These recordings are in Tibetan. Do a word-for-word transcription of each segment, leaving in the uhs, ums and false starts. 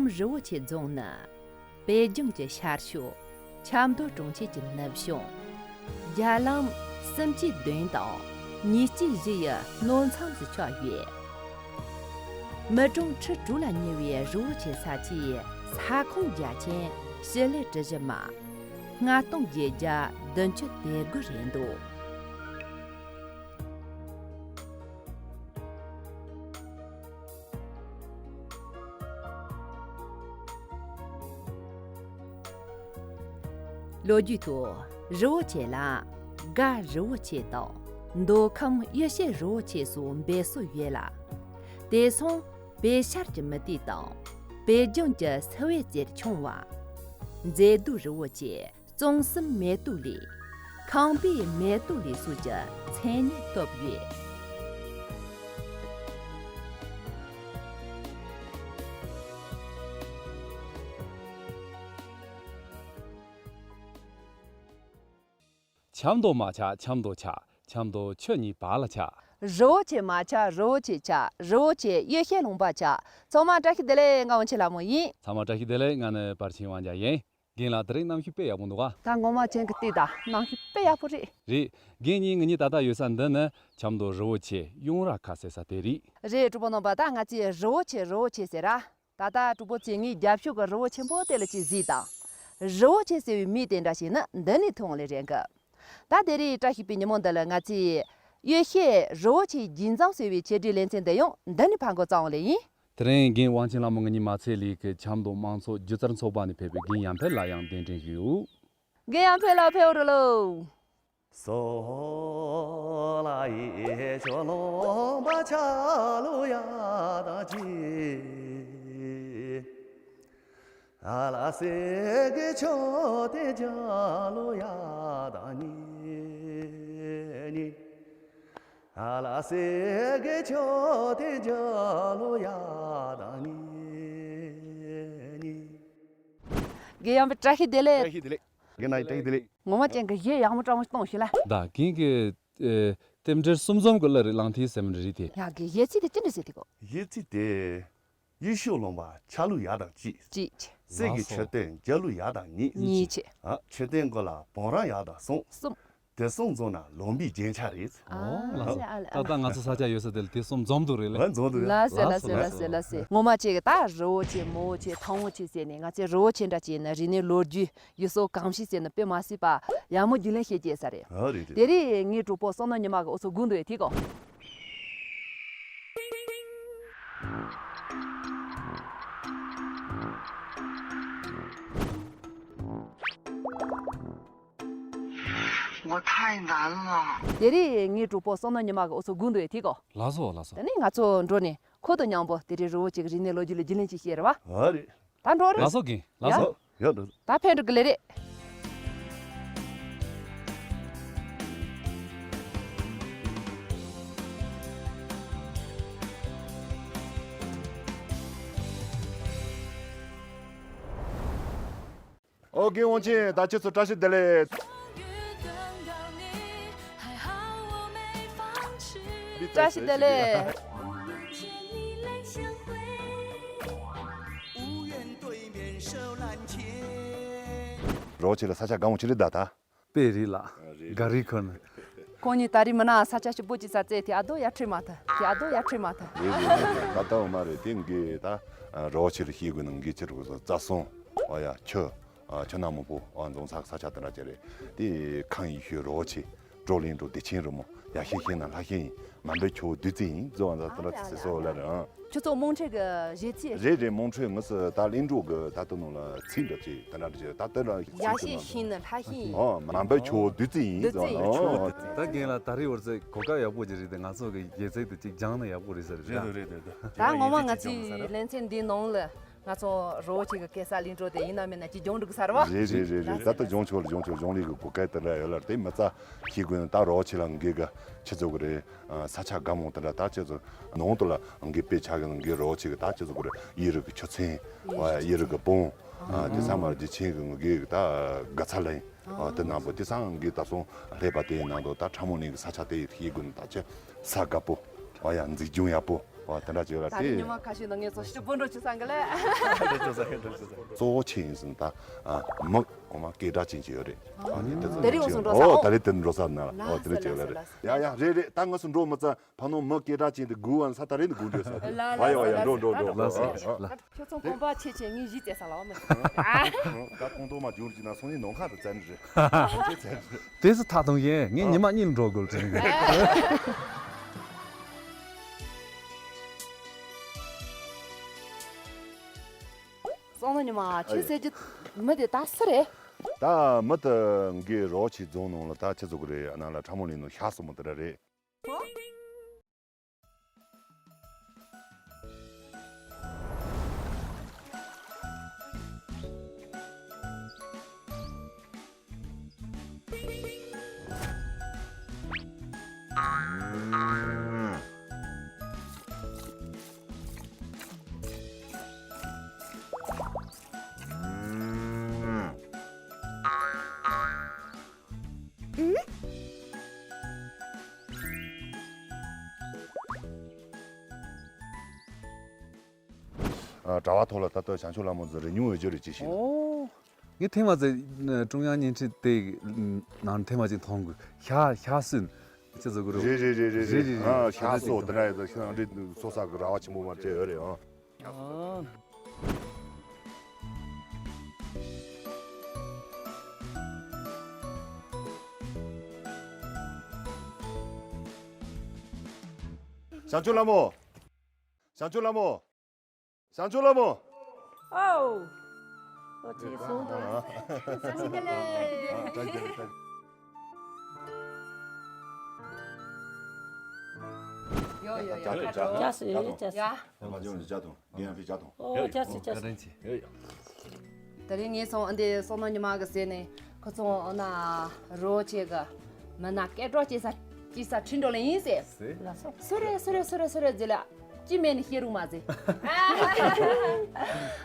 རི་བོ་ཆེ་རྫོང་ནི། པེ་ཅིང་གི་ཤར་ཕྱོགས། ཆབ་མདོ་གྲོང་ཁྱེར་གྱི་ནུབ་བྱུང་། རྒྱ་ལམ་གསུམ་གཅིག་བདུན་དང་གཉིས་གཅིག་བཞི་ཡི་སྣོད་མཚམས་སུ་ཆགས་ཡོད། མི་གྲངས་ཁྲི་དྲུག་ལ་ཉེ་བའི་རི་བོ་ཆེ་ས་ཆའི་ས་ཁོངས་རྒྱ་ཁྱོན་ཞི་ལི་ཀྲི་ཞི་མ། མངའ་སྟོང་བརྒྱད་བརྒྱ་བདུན་ཅུ་དོན་དགུ་རེད་འདུག། ལོ་རྒྱུས་ཐོག་རི་བོ་ཆེ་ལ་སྒ་རི་བོ་ཆེ་དང་མདོ་ཁམས་གཡུ་ཤེལ་རི་བོ་ཆེ་སོགས་འབོད་སྲོལ་ཡོད་ལ། དེ་སོང་པེ་ཤར་གྱི་མུ་ཏིག་དང་པེ་ཅིང་གི་སི་ཝེ་ཙེར་ཆུང་བ། མཛེས་སྡུག་རི་བོ་ཆེ། གཙང་གསུམ་མེ་ཏོག་ལི། ཁང་པའི་མེ་ཏོག་ལི་སོགས་ཀྱི་མཚན་སྙན་ཐོབ་ཡོད། ཆབ་མདོ་མ་ཆགས་ཆབ་མདོ་ཆགས། ཆབ་མདོ་ཆུ་གཉིས་བར་ལ་ཆགས། རི་བོ་ཆེ་མ་ཆགས་རི་བོ་ཆེ་ཆགས། རི་བོ་ཆེ་གཡུ་ཤེལ་ལུང་པ་ཆགས། ཚང་མ་བཀྲ་ཤིས་བདེ་ལེགས། ང་དབང་ཆེན་ལྷ་མོ་ཡིན། ཚང་མ་བཀྲ་ཤིས་བདེ་ལེགས། ང་ནི་པར་ཆེན་དབང་རྒྱལ་ཡིན། རྒན་ལགས་དེ་རིང་གནམ་གཤིས་དཔེ་ཡག་པོ་འདུག་ག་ད་ངོ་མ་ཅན་གྱི་ལྟོས་དང་། གནམ་གཤིས་དཔེ་ཡག་པོ་རེད། རེད། རྒན་གཉིས་ང་གཉིས་ད་ལྟ་ཡོད་ས་འདི་ནི་ཆབ་མདོ་རི་བོ་ཆེ་གཡུང་ར་མཁར་ཟེར་ས་དེ་རེད། རེད། གྲོགས་པོ་རྣམ་པ། ད་ང་ཚོས་རི་བོ་ཆེ་རི་བོ་ཆེ་ཟེར་ར། ད་ལྟ་གྲོགས་པོ་ཚོས་ངའི་རྒྱབ་ཕྱོགས་ཀྱི་རི་བོ་ཆེན་པོ་དེ་ལ་ཅིག་གཟིགས་དང་། རི་བོ་ཆེ་ཟེར་བའི་མིང་དེ་འདྲ་ཞིག་ནི་འདི་ནས་ཐོན་ལེ་རེད་གི། ད་དེ་རིང་བཀྲ་ཤིས་པའི་ཉིན་མོ་འདི་ལ་ང་ཚོས་གཡུ་ཤེལ་རི་བོ་ཆེའི་རྒྱུན་འཛོམས་ཟེར་བའི་ཆེད་སྒྲིག་ལེ་ཚན་འདི་ཡང་འདི་ནས་ཕར་འགོ་བརྩམས་ལེ་ཡིན། དེ་རིང་རྒན་དབང་ཆེན་ལྷ་མོ་ང་གཉིས་མ་ཚད་ལས་ཀྱི་ཆབ་མདོ་དམངས་གཙོ་སྒྱུ་རྩལ་ཚོགས་པ་ནས་ཕེབས་པའི་རྒན་ཡར་འཕེལ་ལགས་ཡང་གདན་འདྲེན་ཞུས་ཡོད། རྒན་ཡར་འཕེལ་ལགས་ཕེབས་རོགས་ལོ། སོ་ལ་ཡི་ཆོ་ལོང་པ་ཆ་ལུ་ཡ་དང་ཅི། ཨ་ལ་སེ་གི་ཆོ་དེ་ཇ་ལུ་ཡ་དང་ཉི་ཉི། ཨ་ལ་སེ་གི་ཆོ་དེ་ཇ་ལུ་ཡ་དང་ཉི་ཉི། རྒན་ཡར་འཕེལ་བཀྲ་ཤིས་བདེ་ལེགས། བཀྲ་ཤིས་བདེ་ལེགས། རྒན་ལགས་བཀྲ་ཤིས་བདེ་ལེགས། ངོ་མ་ཅན་གྱི་གཞས་ཡག་མོ་སྤྲང་མོ་གཏོང་ཞིག་ལ། ད་རྒན་གྱི་ཨེ་རྟེན་འབྲེལ་གསུམ་འཛོམས་ཀྱི་གླུ་རེད། གླང་མཐིལ་ཟེར་མི་རེད་དེ། ཡ་གི་གཞས་ཚིག་དེ་ཅི་འདྲ་ཟེར་དེ་གོ། གཞས་ཚིག་དེ། གཡུ་ཤོག་ལུང་པ་ཆ་ལུ་ཡ་དང་གཅིག། གཅིག་བྱས། གསེར་གྱི་མཆོད་རྟེན་རྒྱ་ལུ་ཡ་དང་གཉིས། གཉིས་བྱས། ཨ་མཆོད་རྟེན་གོ་ལ་བོང་ར་ཡ་དང་གསུམ། གསུམ། དེ་གསུམ་འཛོམས་ན་ལུང་པའི་རྒྱན་ཆ་རེད། ཨ་ཨོ་ལགས་སོ། ཨ་ལ་ཨ་ལ། ད་ལྟ་ང་ཚོ་ས་ཆ་ཡོད་ས་དེ་ལ་དེ་གསུམ་འཛོམས་འདུག་རེད་ལེ། ཨ་འཛོམས་འདུག་ལགས་སོ་ལགས་སོ་ལགས་སོ་ལགས་སོ། ངོ་མ་ཅིག་ད་རི་བོ་ཆེ་མོ་བོ་ཆེ་ཐང་བོ་ཆེ་ཟེར་ནས་ང་ཚོའི་རི་བོ་ཆེ་འདྲ་ཅིག་ནི་རིག་གནས་ལོ་རྒྱུས་ཡུལ་སྲོལ་གོམས་གཤིས་ཟེར་ནི་དཔེ་མ་སྲིད་པ་ཡག་མོ་རྒྱུས་ལོན་བྱེད་ཀྱི་ཡོད་ས་རེད། ཨ་རེད་རེད། དེ་རིང་ངའི་གྲོགས་པོ་བསོད་ནམས་ཉི་མ་གི་འུ་ཚོ་སྒུག་འདུག་ཡོད་དེ་གོ། ངོ་ཐའི་ནན་ལ། དེ་རིང་ངའི་གྲོགས་པོ་བསོད་ནམས་ཉི་མ་གི་འུ་ཚོ་སྒུག་འདུག་ཡོད་དེ་གོ། ལགས་སོ་ལགས་སོ། དེ་ནས་ང་ཚོ་འགྲོ་ནས་ཁོ་དང་མཉམ་པོ་དེ་རིང་རི་བོ་ཆེ་གི་རིག་གནས་ལོ་རྒྱུས་ལ་རྒྱུས་ལོན་ཅིག་བྱེད་རེད་བ། ཨ་རེད། ད་འགྲོ་རེད། ལགས་སོ་རྒན། ལགས་སོ། ཡ་འགྲོ། ད་ཕན་འགྲོ་གི་ལེ་རེད། ཨོ་རྒན་དབང་ཆེན་ད་ཁྱེད་ཚོ་བཀྲ་ཤིས་བདེ་ལེགས། བཀྲ་ཤིས་བདེ་ལེགས། རི་བོ་ཆེ་ལ་ས་ཆ་དགའ་མོ་ཆེ་རེད་ད་ད། དཔེ་རེད་ལགས། རེད། ག་རེ་ཁོ་ན། ཁོང་གཉིས་ད་རེས་མིན་ན་ས་ཆ་ཞིབ་པོ་ཅིག་ས་བཙལ་དེ་ཨ་དོ་ཡར་ཁྲིད་མ་ཐུབ། དེ་ཨ་དོ་ཡར་ཁྲིད་མ་ཐུབ། རེད་རེད་རེད། ད་ལྟ་འོ་མ་རེད་དེ་འགས་ད་རི་བོ་ཆེ་ལ་ཤེས་དགོས་ན་འགས་ཁྱེད་རུ་གོ་རྩྭ་སྲུང་འོ་ཡ་ཆུ། ཨ་ཆུ་ནག་མོ་པོ་ཨ་འཛོམས་ས་ས་ཆ་དེ་འདྲ་ཅིག་རེད། དེ་ཁམས་ཡེ་ཤེས་རི་བོ་ཆེ། བྲོ་གླིང་བྲོ་བདེ་ཆེན་རི་མོ། ཡ་ཤེས་ཤེས་ན་ལྷ་ཤེས་ཡིན། མ་འབད་ཆུ་བོ་བདུད་རྩི་ཡིན་གཙོ་བོ་ད་དེ་འདྲ་ཟེར་སོ་ལ་རེད། ཨ་ཁྱོད་ཚོ་དམངས་ཁྲོད་ཀྱི་གཞས་ཚིག་རེད་རེད། དམངས་ཁྲོད་ངོས་སུ་ད་གླིང་བྲོ་གི་ད་ལྟ་ནང་ལ་ཚིག་འདྲ་ཅིག་དེ་འདྲ་ཅིག་ད་ལྟ་ལ་ཡ་ཤེས་ཤེས་ན་ལྷ་ཤེས་ཡིན། ཨོ་མ་འབད་ཆུ་བོ་བདུད་རྩི་ཡིན་བདུད་རྩི་ཡིན། གཙོ་བོ་ད་རྒན་ལགས་ད་རེས་བར་ཚེ་གོ་སྐབས་ཡག་པོ་ཅིག་རེད་དེ་ང་ཚོ་གི་གཞས་ཚིག་དེ་ཅིག་སྦྱངས་ན་ཡག་པོ་རེད་ཟེར་རེད། རེད་རེད་རེད། ད་ངོ་མ་ང་ཚོའི་ལེ་ཚན་འདིའི་ནང་ལ། ང་ཚོ་རི་བོ་ཆེ་གི་སྐྱེས་ས་གླིང་བྲོ་དེ་ཡིན་ན་མིན་ན་ཅིག་སྦྱོང་འགྲིག་ས་རེད་བ། རེད་རེད་རེད་རེད། ད་ལྟ་སྦྱོང་ཆོག་ལ་སྦྱོང་ཆོག་སྦྱོང་ལས་ཀྱི་གོ་སྐབས་དེ་འདྲ་ཡོད་ལ་དེ་མི་ཚ་ཤེས་དགོས་ན་ད་རི་བོ་ཆེ་ལ་འགས་གི་ཆི་ཚོད་གི་རེད། ས་ཆ་དགའ་མོ་དེ་འདྲ་ད་ཆི་ཚོད་ནང་དུ་ལ་འགས་དཔེ་ཆ་གི་འགས་རི་བོ་ཆེ་གི་ད་ཆི་ཚོད་གི་རེད། གཡུ་རུ་གི་ཆུ་ཚན་གཡུ་རུ་གི་སྤུངས་དེ་ཚང་མ་རྗེ་ཆེན་གི་འགས་གི་ད་དགའ་ཚལ་ལ་ཡིན། དེ་ནང་པོ་དེ་སང་གི་ད་སོང་ལྷས་པ་དེའི་ནང་དུ་ད་ཁྲ་མོ་གླིང་གི་ས་ཆ་དེ་ཡི་ཤེས་དགོས་ན་ད་ཆ་ས་དགའ་པོ། ཨ་ཡ་འཛིན་སྐྱོང་ཡག་པོ། ཨོ་དེ་འདྲ་ཅིག་ཡོད་ར། ད་རེས་དེ་ཉི་མ་ཁ་ཤས་ནང་ངས་སོ་ཞིབ་པོ་འགྲོ་ཆུ་སང་གི་ལས། འགྲོ་ཆུ་སང་གི་འགྲོ་ཆུ་སང་། གཙོ་བོ་ཆེ་ཡིན་ཟིན་ད། ཨ་མི་འོ་མ་སྐད་གྲགས་ཅན་ཅིག་ཡོད་རེད། ཨ་ནི་དེ་ཚོ་དེ་རིང་འོ་སོང་འགྲོ་ས། ཨོ་ད་རེས་དེ་འགྲོ་ས་ན་ལ། ཨོ་དེ་རེད་ཅིག་ལ་རེད། ཡ་ཡ་རེད་རེད། ད་ངོས་སུ་འགྲོ་མི་ཚ། ཕ་ནོ་མི་སྐད་གྲགས་ཅན་དེ་སྒུག་བ་ས་ད་རེད་ནི་སྒུག་འགྲོ་ས། ལ་ལ་ཡ་ཡ་འགྲོ་འགྲོ་འགྲོ་འགྲོ། ལ་ལ་ལ། ཁྱོད་ཚོ་ཁོང་པ་ཆེ་ཆེ་ངས་གཞི་བཙལ་ས་ལ་བ་མི། ད་ཁོང་ཏོ་མ་འགྱུར་གྱི་ན་སོང་ནི་ནོ་ཁ་དུ་བཙལ་ནི་རེད། ཁོང་ཚོས་བཙལ་ནི་རེད། དེ་སུ་ཐག་གཏོང་ཡིན། ངས་ཉི་མ་གཉིས་ལ་འགྲོ་དགོས་དྲན་གི། སོང་ན་ཉི་མ་ཁྱོད་ཟེར་གྱི་མི་དེ་ད་སུ་རེད། ད་མི་དེ་འགའི་རོགས་ཆེ་རྫོང་ནང་ལ་ད་ཆི་ཟོ་གི་རེད། ཨ་ན་ལ་ཁྲ་མོ་ལིན་ནང་ཤ་སོ་མོ་དེ་ར་རེད། ཨ། གྲྭ་བ་ཐོག་ལ་ད་ལྟ་བྱང་ཆུབ་ལྷ་མོ་ཚོ་རེ་ཉུང་འོས་སྦྱོར་རེ་ཅི་ཞིག་ཨོ། ངས་ཐེངས་མ་ཚེ་ཀྲུང་དབྱང་བརྙན་འཕྲིན་དེ་ནང་ཐེངས་མ་ཅིག་མཐོང་གི། ཤ་ཤ་སུན་ཅི་ཟེར་གི་རེད། རེད་རེད་རེད་རེད། ཨ། ཤ་སོ་དེ་འདྲ་ཡོད་ཤ་རེད། སོ་ས་གི་ར་བ་ཆེན་པོ་མ་བྲལ་ཡོད་རེད། ཨ། ཨ། བྱང་ཆུབ་ལྷ་མོ། བྱང་ཆུབ་ལྷ་མོ། བྱང་ཆུབ་ལྷ་མོ། ཨོ། ཨོ་ཅིག་སོང་དང་། ཨ། ཨ། ཡོ་ཡོ་ཡོ། ཡ། ཡ། ཡ། ཡ། ཡ། ཡ། ཡ། ཡ། ཡ། ཡ། ཡ། ཡ། ཨོ། ཅག་སི་ཅག་སི། ད་རེས་ངས་སོང་ཨ་འདི་སོག་ནོ་ཉི་མ་གི་ཟེར་ནས་ཁོ་ཚོ་ཨ་ན་རོ་ཆེ་གི་མི་ན་སྐད་གྲོགས་སྐྱེ་ས་སྐྱེ་ས་ཁྲིད་འགྲོ་ལེ་ཡིན་ཟེར། ལ་སོ། སུ་རེད་སུ་རེད་སུ་རེད་སུ་རེད་ཟེར་ལ་ཅི་མེད་ནི་ཤེས་རུང་མ་ཟེར།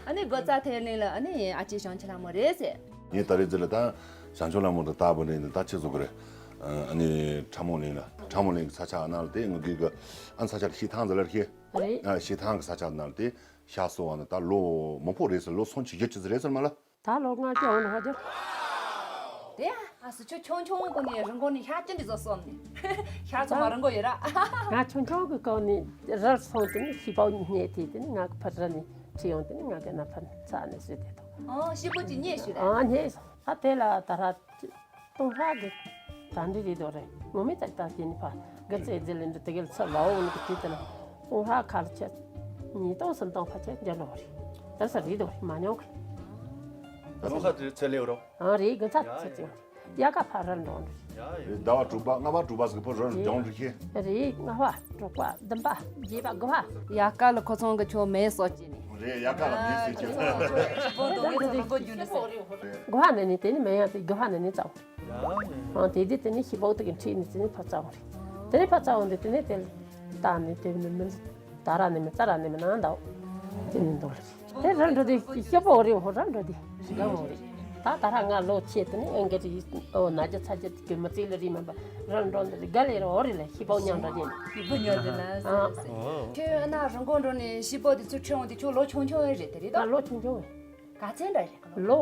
ཨ་ནི་སྒོ་རྩ་ཐེར་ནས་ལ་ཨ་ནི་ཨ་ཅེ་བྱང་ཆུབ་ལྷ་མོ་རེད་ཟེར། ངས་ད་རེས་ཟེར་ལ་ད་བྱང་ཆུབ་ལྷ་མོ་དང་ལྟ་བུ་ནས་ནི་ད་ཆི་བཟོ་གི་རེད། ཨ་ནི་ཁྲ་མོ་གླིང་ལ་ཁྲ་མོ་གླིང་གི་ས་ཆ་ཨ་ན་ལ་དེ་ངུ་གི་གི་ཨ་ནི་ས་ཆ་ལ་ཤི་ཐང་ཟེར་ལ་ཤི། རེད། ཨ་ཤི་ཐང་གི་ས་ཆ་ཨ་ན་ལ་དེ། ཤ་གསོ་བ་ནི་ད་ལོ་མང་པོ་རེད་ཟེར། ལོ་སུམ་ཅུ་བཞི་བཅུ་ཟེར་རེད་ཟེར་མ་ལ། ད་ལོ་ལྔ་བཅུ་འོང་ན་ཧ་ཅང་། དེ་ཨ་སི་ཆུ་ཆུང་ཆུང་གོ་ནས་རིན་གོང་ནས་ཤ་ཅི་འདྲ་བཟོ་སོང་ནས། ཤ་ཚོ་མ་རིན་གོང་ཡོད་ར། ང་ཆུང་ཆུང་གི་སྐབས་ནས་རལ་སོང་དེ་ནས་ཤི་པའོ་ཉེ་དེ་དེ་ནས་ང་གི་ཕར་རལ་ནས་ཁྲིད་ཡོང་དེ་ནས་ང་གི་ན་ཕར་ཚ་ནས་བཟོས་དེ་དང་། ཨོ་ཤི་པོ་ཅི་ཉེ་ཞུ་ར། ཨ་ཉེ་སོང་ད་དེ་ལ་ད་ར། སྟོང་ཕྲག་གི་གྲ་འགྲིག་རེད་དོ་རེད། ངོ་མའི་ཙག་ཙག་དེ་ནི་ཕ་གི་ཙེ་ཙེ་ལེ་འདི་དེ་གལ་ཚ་ལའོ་ནི་གི་དུས་དེ་ལ་སྟོང་ཕྲག་ཁ་ལ་ཆད། ཉིས་སྟོང་སུམ་སྟོང་ཕ་ཆད་འཇལ་ལོ་རེད། དེ་ས་རེད་དོ་རེད་མ་མྱོང་གི། ལོ་ཁ་དུས་ཚེ་ལེའུ་རོ། ཨ་རེད་གི་ཚ་ཚ་ཚེ། ཡ་ཀ་ཕ་རལ་འགྲོ་འགྲོ། རེད་ཟླ་བ་དྲུག་པ་ལྔ་པ་དྲུག་པ་ཟིག་ཕོ་རོན་འགྲོ་འགྲོ་ཤེས། རེད་ལྔ་པ་དྲུག་པ་བདུན་པ་བརྒྱད་པ་དགུ་པ། ཡ་ཀ་ལ་ཁོ་ཚང་གི་ཆོ་མེ་སོ་ཅི་ནི། རེད་ཡ་ཀ་ལ་མེ་སོ་ཅི། ཁོ་ཚང་ཆོ་ཤི་པོ་འགྲོ་མེ་སོ་རིན་པོ་རྒྱུ་འདི་སོ། དགུ་པ་ནས་ནི་དེ་ནི་མེ་ཡང་དེ་དགུ་པ་ནས་ནི་ཙའོ། ཨང་དེ་དེ་དེ་ནས་ཤི་པོ་དེ་གི་འཁྲིས་ནས་དེ་ནས་ཕར་བཙའ་བ་རེད། དེ་ནས་ཕར་བཙའ་བ་འདི་དེ་ནས་དེ་ལྟ་ནས་དེ་ནས་མི་ད་ར་ནས་མི་ཙ་ར་ནས་མི་ནང་འདའོ། དེ་ནས་འདུག་ལ་རེད། དེ་ར་འགྲོ་དེ་ཤི་པོ་རེད་འོ་ར་འགྲོ་དེ་ར་འོ་རེད། ད་ད་ར་ང་ལོ་ཆེ་དེ་ནས་ཨང་གི་རེད་འོ་ན་རྒྱ་ཚ་རྒྱ་དེ་གི་མི་ཚེ་ལ་རེད་མ་པ་ར་འགྲོ་འདི་རེད་ག་ལེ་ར་འོ་རེད་ལ་ཤི་པོ་མཉམ་འགྲོ་དེ་ནས། ཤི་པོ་མཉམ་དེ་ན་ཨ། ཁྱོད་ཨ་ན་རང་གོ་འགྲོ་ནས་ཤི་པོ་དེ་ཚུར་ཁྲིད་འོང་དེ་ཁྱོད་ལོ་ཆུང་ཆུང་རེད་དེ་རེད་ད། ང་ལོ་ཆུང་ཆུང་རེད། ག་ཚོད་འདྲ་རེད་ལོ།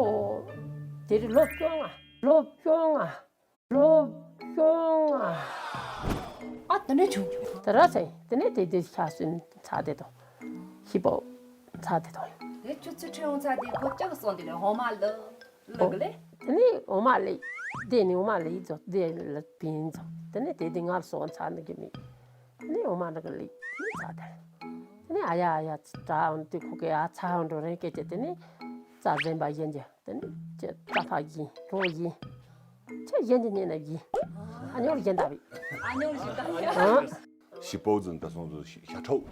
དེ་རེད་ལོ་བཅོ་ལྔ། ལོ་བཅོ་ལྔ། ལོ་བཅོ་ལྔ། ཨ་དེ་ནས་བྱུང་བྱུང་། དེ་ར་ཚེ་དེ་ནས་དེ་དེ་ཤ་སུན་ཚ་དེ་དང་། ཤི་པོ་ཚ་དེ་དང་། དེ་ཆུ་ཚོད་ཁྲི་ཡོང་ཚ་དེ་ཁོ་ཅག་སོང་དེ་ནས་འོ་མ་ལ་ལ་གི་ལེ། དེ་ནས་འོ་མ་ལེ། དེ་ནས་འོ་མ་ལེ་ཡི་ཚོ་དེ་ལ་པིན་ཚོ་དེ་ནས་དེ་དེ་ངར་སོང་ཚ་ནི་གི་མི། དེ་ནས་འོ་མ་ལ་གི་ལེ་ཚ་དེ། དེ་ནས་ཨ་ཡ་ཨ་ཡ་ཙ་འོན་དེ་ཁོ་གི་ཨ་ཚ་འོན་འགྲོ་རེ་སྐད་ཅེ་དེ་ནས་ཙ་ཟན་པ་ཡིན་གྱི། དེ་ནི་ཅི་ཙ་ཕ་ཡིན་རོ་ཡིན། ཅི་ཡིན་དེ་ཉན་ན་ཡིན། ཨ་ཉོར་ཡིན་ད་བི། ཨ་ཉོར་ཡིན་ད་བི། ཨ། ཤི་པོ་ཙི་ད་སོང་ཙི་ཤ་ཁྲོ།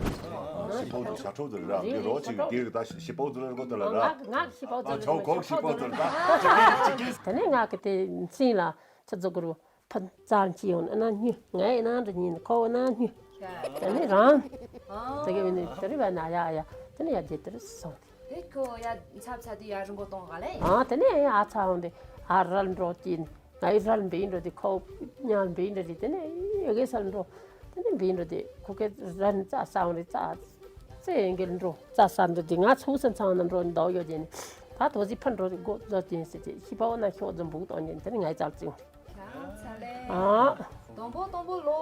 ཤི་པོ་ཙི་ཤ་ཁྲོ་ཙི་ར་རེད་འདི་རོ་ཅིག་ཤ་ཁྲོ། འདི་ད་ཤི་པོ་ཙི་ར་གོ་ད་ལ་ར། ང་ང་ཤི་པོ་ཙི་ཨ་ཆོ་ཁོག་ཤི་པོ་ཙི་ད། དེ་ནི་ང་གི་དེ་མཚན་ལ་ཆི་ཙི་གུ་རུ་ཕན་ཙམ་ཅི་ཡོང་ཨ་ན་ཉུ་ངའི་ནང་དུ་ཉིན་ཁོ་བོ་ན་ཉུ། དེ་ནི་རང་། དེ་གི་བི་ནི་དེ་རི་བ་ན་ཡ་ཡ་དེ་ནི་ཡ་དེ་དེ་རི་སོང་། དེ་ཁོ་ཡ་ཚབ་ཚ་དེ་ཡ་རིན་གོ་གཏོང་ག་ལེ། ཨ་དེ་ནས་ཨ་ཚ་འོང་དེ་ཨ་རལ་འགྲོ་ཅིན་ང་ཡི་རལ་འབེན་འགྲོ་དེ་ཁོ་ཉལ་འབེན་འགྲོ་དེ་དེ་ནས་ཡ་གེ་སལ་འགྲོ་ དེ་ནས་འབིན་འགྲོ་དེ་ཁོ་གེ་ར་ནི་རྩྭ་ཟ་འོང་རེད། རྩྭ་རྩྭ་ཡན་གེ་འགྲོ་རྩྭ་ཟ་འདུག་དེ་ང་ཚོ་སེམས་ཚང་ན་འགྲོ་འདོག་ཡོད་ཅན་ད་དོ་ཟི་ཕར་འགྲོ་རེད། སྒོ་རྫོགས་ཅན་ཟེར་ཅེ་ཤི་པའོ་ན་ཤོག་རྫི་འབུག་གཏོང་ཅན་དེ་ནི་ངའི་ཙག་ཙིང་། ཨ། དང་པོ་དང་པོ་ལོ་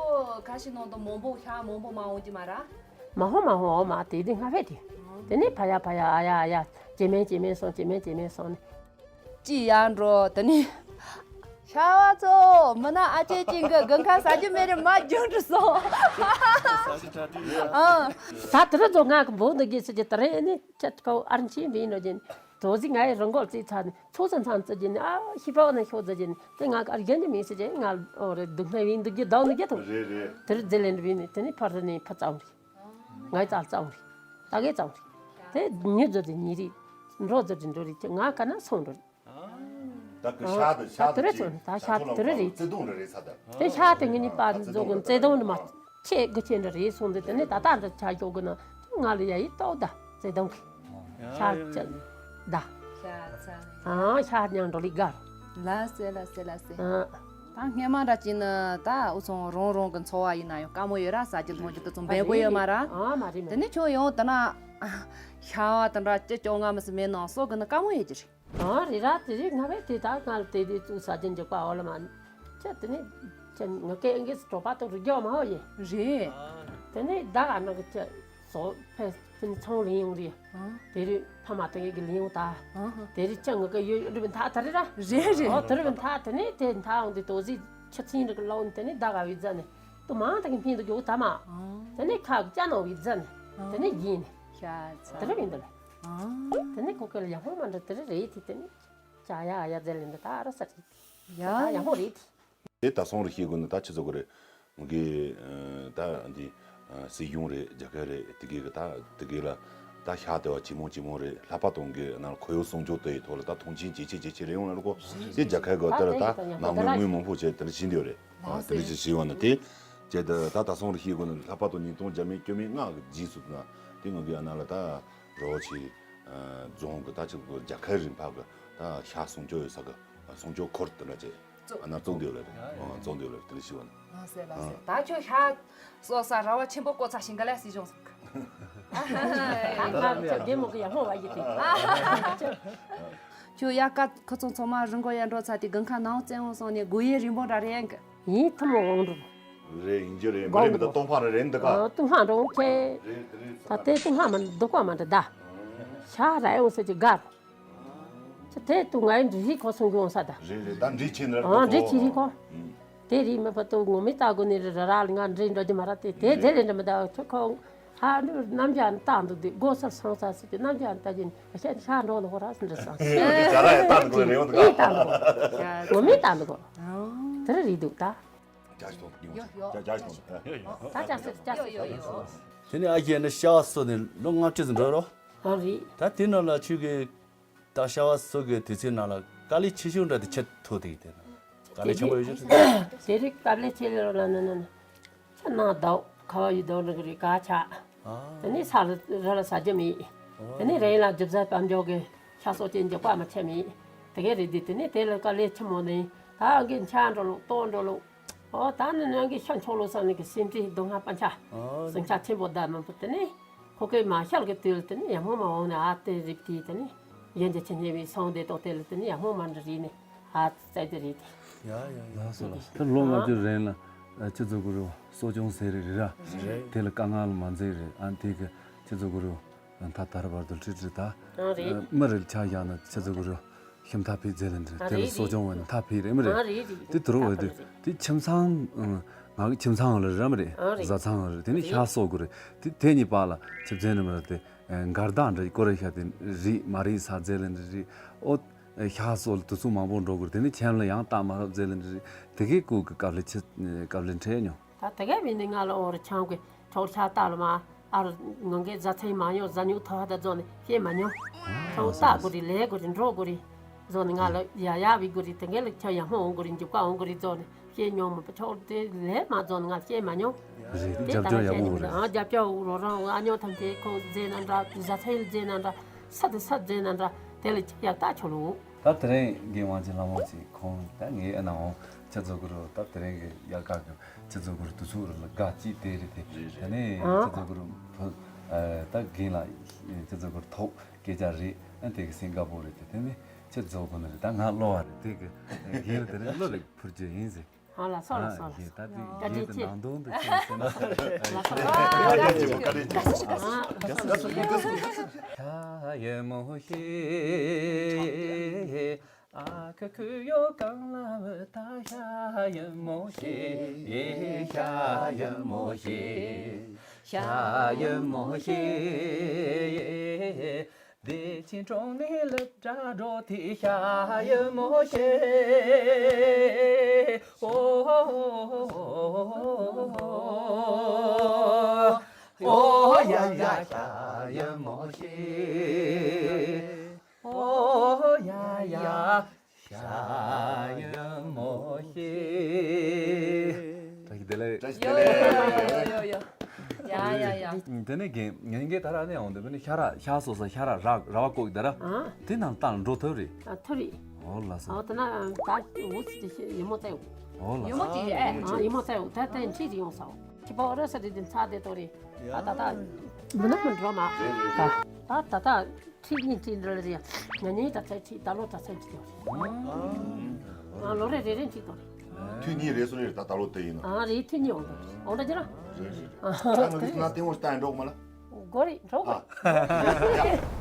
ཁ་ཤས་ནང་དུ་མང་པོ་ཤ་མང་པོ་མ་འོང་གི་མ་ར། མ་ཧོ་མ་ཧོ་འོ་མ་དེ་དེ་སྔ་བས་དེ། དེ་ནས་ཕ་ཡ་ཕ་ཡ་ཨ་ཡ་ཨ་ཡ་ཇེ་མེན་ཇེ་མེན་སོང་། ཇེ་མེན་ཇེ་མེན་སོང་ནས། ཅི་ཡང་འགྲོ་དེ་ནས། ཤ་བ་ཚོ་མི་ན་ཨ་ཅེ་ཅིང་གི་དགུན་ཁ་ཟ་རྒྱུ་མེད་རེད། མ་རྒྱུན་དུ་སོང་། ཨ། ད་དེ་རུ་ཚོ་ང་གི་འབོད་འདུག་གི་ཟེར་གྱི་དེ་རེད་ནི། ཅི་ཁོ་ཨར་ཆེན་བིན་ནོ་ཅན་དོ་ཟི་ང་ཡི་རང་གོ་རྩིས་ཚར་ནས་ཚོ་ཚང་ཚང་རྩི་གྱི་ནི། ཨ་ཤི་པའོ་ན་ཤོག་རྩི་གྱི་ནི་དེ་ང་གི་ཨར་རྒྱན་གྱི་མིན་ཟེར་གྱི་ང་ཨོ་རེད་སྡུག་བསྔལ་བིན་འདུག་གི་བདག་འདུག་གི་དོ། རེད་རེད། དེ་རུ་རྫི་ལེན་བིན་ནི་དེ་ནི་ཕར་རི་ནི་ཕར་ཙམ་རེད། ངའི་ཙག་ཙམ་རེད། ད་གའི་ཙམ་རེད། དེ་ཉི་རྫི་རེད་ཉི་རེད། འགྲོ་རྫི་རེད་འགྲོ་རེད། ང་ག་ན་སོང་འགྲོ་རེད། ད་གི་ཤ་དང་ཤ་ད་དེ་རེད་ཚོ་ད་ཤ་དེ་རེད་རེད། བརྩེ་དུང་རེ་རེད་ས་ད། དེ་ཤ་དེ་ངེད་གཉིས་པ་ཚོ་གི་བརྩེ་དུང་འདྲ་མ་ཆེ་དགུ་ཆེ་འདྲ་རེད་སོང་དུས་དེ་ནས་ད་ལྟ་འདྲ་ཆ་ཞོག་གི་ན་ང་ལ་ཡ་ཡི་ཏོག་ད་བརྩེ་དུང་གི་ཤ་ཅན་ད། ཤ་ཚ་ཨ་ཤ་ཉང་འགྲོ་ལི་གར། ལ་སེ་ལ་སེ་ལ་སེ། ཨ། ད་སྔས་མ་འདྲ་ཅིག་ནི་ད་འུ་ཚོ་རང་རང་གི་འཚོ་བ་ཡིན་ན་ཡང་དཀའ་མོ་ཡོད་ར། ཟ་རྒྱུ་འཐུང་རྒྱུ་དེ་ཚོ་འབེལ་པོ་ཡོད་མ་ར། ཨ་མ་རེད་མ་དེ་རེད། ནས་ཁྱོད་ཡང་ད་ན་ཤ་བ་དེ་འདྲ་ཅི་སྐྱོ་ང་མི་སྲིད་མེད་ནང་སོ་གི་ནི་དཀའ་མོ་ཡོད་ཀྱི་རེད། ཨ་རེད་ར། དེ་རེད། ང་བས་དེ་ད་ང་ལ་དེ་དེ་བཙུགས་ས་ཅན་འཇོག་པ་འོ་ལ་མ་ཅི་དེ་ནི་ཅི་ང་སྐད་ཨང་ཀི་སི་གྲོགས་པ་དང་རུ་རྒྱག་མ་འོ་ཡེ། རེད། དེ་ནི་ད་ག་ནང་གི་ཅི་བཟོ་ཕན་ཚུན་ཚོང་ལེན་ཡོང་རེད། དེ་རེད། ཕ་མ་དེ་གི་ལེན་ཡོང་ད། དེ་རེད། ཅི་ང་གི་ཡོད་རུ་བི་མཐའ་དེ་རེད་ར། རེད་རེད། ཨོ་དེ་རུ་བི་མཐའ་དེ་ནི་དེ་མཐའ་འོང་དེ་དོ་ཟི་ཆུ་ཚན་རིག་ལོན་དེ་ནི་ད་ག་བི་ཛ་ནི་དུ་མང་དེ་གི་ཕན་དུ་རྒྱུ་ད་མ། དེ་ནི་ཁ་ཅ་ནོ་བི་ཛ་ནི་དེ་ནི་ཡིན་ནི། ཤ་ཚ། དེ་རུ་བི་འདི་ལ། དེ་ནི་ཁོ་ཁེ་ལ་ཡག་པོ་མ་འདྲ་དེ་རེད་རེད་དེ་དེ་ནི་ཅ་ཡ་ཡ་ཛེ་ལེན་དེ་ད་ར་ས་རེད། ཡ་ད་ཡག་པོ་རེད་དེ། དེ་ད་སོང་རེ་ཤེས་དགོས་ནི་ད་ཆི་ཚོ་གི་རེད། ངི་ད་འདི་སྲིད་གཞུང་རེད། རྒྱ་གར་རེད། དེ་གི་གི་ད་དེ་གི་ལ་ད་ཤ་དེ་བ་ཇི་མོ་ཇི་མོ་རེད། ལྷག་པ་དང་གི་ན་ཁོར་ཡུག་སྲུང་སྐྱོབ་དེ་ཡི་ཐོག་ལ་ད་མཐོང་ཆེན་ཇེ་ཆེ་ཇེ་ཆེ་རེད་ཡོང་ལ་ལ་གོ། དེ་རྒྱ་གར་གི་དེ་ལ་ད་ནང་མི་དངུལ་མང་པོ་བྱས་དེ་ལ་བྱིན་དེ་རེད། དེ་ལ་ཅི་བྱིན་ཡོང་ན་དེ་བྱས་ད་ད་ད་སོང་རེ་ཤེས་དགོས་ནི་ལྷག་པ་དང་ཉིས་སྟོང་བརྒྱ་མེད་བཅུ་མེད་ལྔ་གི་རྗེས་སུ་ན་དེ་ངི་གི་ཨ་ན་ལ་ད་རོ་ཆེ། རྫོང་གི་ད་ཅིག་རྒྱལ་ཁབ་རིམ་པ་གི་ད་ཤ་སྲུང་སྐྱོབ་ཡོད་ས་གི་སྲུང་སྐྱོབ་འཁོར་དེ་འདྲ་བྱས། ཨ་ན་བཙུགས་འདོད་ལ་རེད། ཨ་བཙུགས་འདོད་ལ་རེད། དེ་འདྲ་ཞིག་བ་ན། ལགས་སེ་ལགས་སེ། ད་ཁྱོད་ཤ་གསོ་ས་ར་བ་ཆེན་པོ་བསྐོ་ཚ་ཞིང་ག་ལ་སྲིད་གཞུང་སོང་གི། ད་ང་ཚོ་རྒན་མོ་གི་ཡག་མོ་བ་ཡིན་ཏེ། ཁྱོད་ཡ་ཀ་ཁོ་ཚོ་ཚང་མ་རི་མགོ་ཡར་འགྲོ་ཚ་དེ་དགུན་ཁ་ནང་བཙན་འོང་སོང་ནས་དགུན་ཡས་རིང་པོ་འདྲ་རེད་ཡང་གི། ཡིན་ཐུ་མོ་འོང་འགྲོ། རེད་ཡིན་རྒྱུ་རེད། མི་རེད་མི་ད་སྟོང་ཕག་རེད་རེད་འདི་ག། ཨ་སྟོང་ཕག་འགྲོ་འོང་ཁྱེད། རེད་རེད། ད་ལྟའི་སྟོང་ཕག་མ་འདི་ཀ་མ་འདི་ད། ཤ་ར་ཡོང་ཟེར་གྱི་དགའ་རོ། ཁྱེད་དེ་ཏུ་ང་ཡི་འདྲི་ཧི་ཁོ་སོང་གི་འོང་ས་ད། རེད་རེད། ད་འདྲི་ཆེ་ནི་རེད། ཨ་འདྲི་ཆེ་ཧི་ཁོ། དེ་རིགས་མི་ཕ་ཏུ་ངོ་མི་ལྟ་དགོ་ནི་རེད། ར་ར་ལ་ང་འདྲི་འགྲོ་རྒྱུ་མ་ར་དེ་དེ་རེད་རེད་འདྲི་མི་ད་ཁྱོད་ཁོ། ཧ་འདི་རྣམ་རྒྱལ་ནི་ལྟ་འདུག་དེ་སྒོ་སར་སོང་ས་ཟེར་གྱི་རྣམ་རྒྱལ་ནི་ལྟ་གྱིན་ཨ་ཤ་ཤ་འགྲོ་ནི་ཧོ་ར་སི་འདྲི་སོང་། ཤ་ར་ཡ་ལྟ་འདུག་རེད་འོང་འདུག་ག། ལྟ་འདུག་གོ། ངོ་མི་ལྟ་འདུག་གོ། དེ་རེད་རེད་འདུག་ད། ཇ་ཞིག་འཐུང་། ཡོ་ཡོ། ཇ་ཇ་ཞིག་འཐུང་། ཡོ་ཡོ། ད་ཇ་སེར་ཇ་སེར། དེ་ནས་ཨ་ཞེ་ནི་ཤ་བ་གསོ་ནས་ལོ་ལྔ་བཅུ་ཙམ་འགྲོ་རོ། ཨ་རེད། ད་དེ་ནང་ལ་ཆུ་གི་ད་ཤ་བ་གསོ་གི་དུས་ཚོད་ནང་ལ་དཀའ་ལས་ཆེ་ཤོས་འདྲ་དེ་ཆེ་ཐུག་དེ་དེ་ན་དཀའ་ལས་ཆེན་པོ་ཡོད་ཤོས་དེ། དེ་རིགས་དཀའ་ལས་ཆེ་ལོ་ལ་ན་ན་ན་ཆ་ནང་ཟླའོ་ཁ་བ་ཡི་ཟླའོ་འདྲ་གི་རིགས་ག་ཆ། དེ་ནས་ས་ལ་ར་ལ་ཟ་རྒྱུ་མེད། དེ་ནས་ར་ཡིན་ལ་རྒྱུ་བཟའ་དཔལ་འབྱོར་གི་ཤ་གསོ་ཅན་གྱི་བཀའ་མ་ཆད་མེད། དེ་གས་རེད་དེ་དེ་ནས་དེ་ལ་དཀའ་ལས་ཆེན་མོ་ནི་ད་ཨང་གི་འཆའ་འགྲོ་ལོ་ལྟོགས་འགྲོ་ལོ། ཨོ་ད་ནི་ནང་གི་ཤ་མཆོག་ལོ་ས་ནི་གི་སེམས་ཁྲལ་སྡུག་བསྔལ་སྤང་ཆ། ཨོ་སེམས་ཆ་ཆེན་པོ་བདག་མང་པོ་དེ་ནས་ཁོ་གས་མ་ཤལ་གི་དུས་ལ་དེ་ནས་ཡ་མོ་མ་འོང་ནས་ཨ་དེ་རིབ་དེ་དེ་ནས་ཡན་ཆད་ཆེ་ཉེ་བའི་སོང་དེ་ཏོག་དེ་ལ་དེ་ནས་ཡ་མོ་མ་འདྲ་རིག་ནས་ཨ་བཙལ་དེ་རེད་དེ། ཡ་ཡ་ཡ། ལགས་སོ་ལགས། ད་ལོ་ལྔ་བཅུ་རིང་ལ་ཁྱེད་ཚོ་གུ་རུ་གསོ་སྐྱོང་ཟེར་རེད་ར། རེད། དེ་ལ་དཀའ་ངལ་མ་འཛེམས་རེད། ཨ་དེ་གི་ཁྱེད་ཚོ་གུ་རུ་ད་ད་ར་བར་དུ་ཁྲིད་ཁྲིད་ད། ཨ་རེད། མི་རིགས་ཆ་བཞག་ན་ཁྱེད་ཚོ་གུ་རུ་ཤིམ་ཐ་ཕི་རྫས་ལེན་འདྲ་དེ་ལ་གསོ་སྐྱོང་བ་ནི་ཐ་ཕི་རེད་མི་རེད། ཨ་རེད་རེད། དེ་དུར་བ་དེ་དེ་ཁྱིམ་ཚང་ང་གི་ཁྱིམ་ཚང་ལ་ར་མི་རེད། ཨ་རེད། བཟའ་ཚང་རེད། དེ་ནི་ཤ་གསོ་དགོས་རེད། དེ་དེ་གཉིས་པ་ལ་ཆིབས་རྫས་ནི་མི་རེད་དེ་འགར་དང་འདྲ་ཀོ་རེ་ཤ་དེ་རིགས་མ་རིགས་ས་རྫས་ལེན་འདྲ་རེད། ཨོ་ཤ་གསོ་ལ་དུས་ཚོད་མང་པོ་འགྲོ་དགོས་རེད། དེ་ནི་ཁྱིམ་ལ་ཡང་བཏང་མ་ཐུབ་རྫས་ལེན་འདྲ་རེད། དེ་གའི་སྐུ་གི་སྐབས་ལ་ཆི་སྐབས་ལ་འཕྲད་མྱོང་། ད་དེ་ག་བས་ནི་ང་ལ་འོ་ར་ཆང་གི་ཁྲོག་ཆ་ལྟ་ལ་མ་ཨ་ར་ང་གའི་བཟའ་ཚང་མ་ཉོ་བཟའ་ཉོ་ཐོ་ཧ་ད་རྫོགས་ནས་སྐྱེས་མ་ཉོ། ཁྲོག་ལྟ་དགོས་རེད། ལས་དགོས་རེད། འགྲོ་དགོས་རེད། རྫོགས་ནས་ང་ལ་ཡ་ཡ་བི་དགོས་རེད། དེ་ག་ལ་ཁྱོད་ཡ་མོ་འོང་དགོས་རེད། འཇིབ་ཀ་འོང་དགོས་རེད། རྫོགས་ནས་སྐྱེས་ཉོ་མ་ཁྲོག་དེ་ལས་མ་རྫོགས་ནས་ང་སྐྱེས་མ་ཉོ། རེད། དེ་རྒྱབ་ལྟ་སྐྱོར་ཡག་པོ་བྱས་ནས་རེད། ཨ་རྒྱབ་སྐྱོར་རོ་རང་ཨ་ཉོ་ཐམས་ཅད་ཁོ་རྫས་ན་འདྲ་བཟའ་ཚང་རྫས་ན་འདྲ་ས་དེ་ས་རྫས་ན་འདྲ་དེ་ལ་ཡག་ལྟ་ཆོག་ལོ། ད་དེ་རིང་རྒན་དབང་ཆེན་ལྷ་མོ་ཅིག་ཁོང་ད་ངའི་ཨ་ན་འོང་ ཁྱེད་ཚོ་གུ་རུ་ད་དེ་རིང་གི་དབྱར་ཁ་གི་ཁྱེད་ཚོ་གུ་རུ་དུས་ཚོད་རུ་ལ་དགའ་སྐྱིད་དེ་རེད་དེ། རེད་རེད། དེ་ནས་ཨ། ཁྱེད་ཚོ་གུ་རུ་ཕུ་ཨ་ད་རྒན་ལགས་ཁྱེད་ཚོ་གུ་རུ་ཐོག་སྐད་ཆ་རེད། ཨ་དེ་གི་སེང་དཀར་པོ་རེད་དེ། དེ་ནས་ཁྱེད་ཚོ་གུ་ནི་རེད། ད་ང་གློ་བ་རེད། དེ་གི་རྒན་ལ་དེ་རིང་གློ་རེ་ཕུར་རྒྱུ་ཡིན་ཟེར། ཨ་ལ་སོ་ལ་སོ་ལ། ཨ་ཡེ་ད་དེ་བཀའ་རྒན་དྲིན་དེ་ཆེ། ནང་དོན་དུ་ཁྱེད་ཟེར་ན་ལ་སོ་ལ། བཀའ་དྲིན་ཆེ། བཀའ་དྲིན་ཆེ། ཤ་ཡི་མོ་ཤེ། ཨ་ཁུ་ཁུ་ཡོ་གང་ལ་བུ་ད་ཤ་ཡི་མོ་ཤེ། ཤ་ཡི་མོ་ཤེ། ཤ་ཡི་མོ་ཤེ། བདེ་ཆེན་གྲོང་ནས་ལབ་དྲ་འགྲོ་དེ་ཤ་ཡི་མོ་ཤེ། ཨོ་ཨོ་ཡ་ཡ་ཤ་ཡི་མོ་ཤེ། ཨོ་ཡ་ཡ་ཤ་ཡི་མོ་ཤེ། བཀྲ་ཤིས་བདེ་ལེགས། བཀྲ་ཤིས་བདེ་ལེགས། ཡོ་ཡོ་ཡོ་ཡོ། ཡ་ཡ་ཡ། དེ་ནས་རྒན་ངན་རྒན་ད་ར་ནས་འོང་དུས་ནི་ཤ་ར་ཤ་སོ་ས་ཤ་ར་ར་ར་བ་ཀོག་ད་ར། ཨ། དེ་ནང་ཏང་འགྲོ་ཐུབ་རེད། ཨ་ཐུབ་རེད། ཨོ་ལ་ས། ཨོ་ད་ན་ད་འུ་ཚོ་དེ་ཤེས་ཡི་མོ་ཙེ། ཨོ་ལ་ས། ཡི་མོ་ཅི་ཨེ། ཨ་ཡི་མོ་ཙེ་ད་དེ་འཁྲིད་རེ་ཡོང་ས། ཁྱི་པ་ཨོ་ར་ས་རེད། དེ་ཚ་དེ་ཏོ་རེད། ཨ་ད་ད་མི་ནག་མི་འགྲོ་མ། ད་ད་ད་ད། ཁྲིད་གཉིས་ཁྲིད་འདྲ་ལ་རེད། ང་གཉིས་ད་ཚད་ཁྲིད་ད་ལོ་ད་ཚད་ཁྲིད་དོ་རེད། ང་ལོ་རེ་རེ་རེ་ཁྲིད་དོ་རེད། ཐུན་གཉིས་རེ་སོ་རེ་ད་ད་ལོ་དེ་ཡིན་ན། ཨ་རེ་ཐུན་གཉིས་འོང་དོ་རེད། འོང་ད་ཅི་ར། རེད་རེད་རེད། ད་ང་གི་ང་ལྟད་མོ་ལྟ་ཡིན་འགྲོ་གི་མ་ལ། གོ་རེད་འགྲོ་གི། ཨ།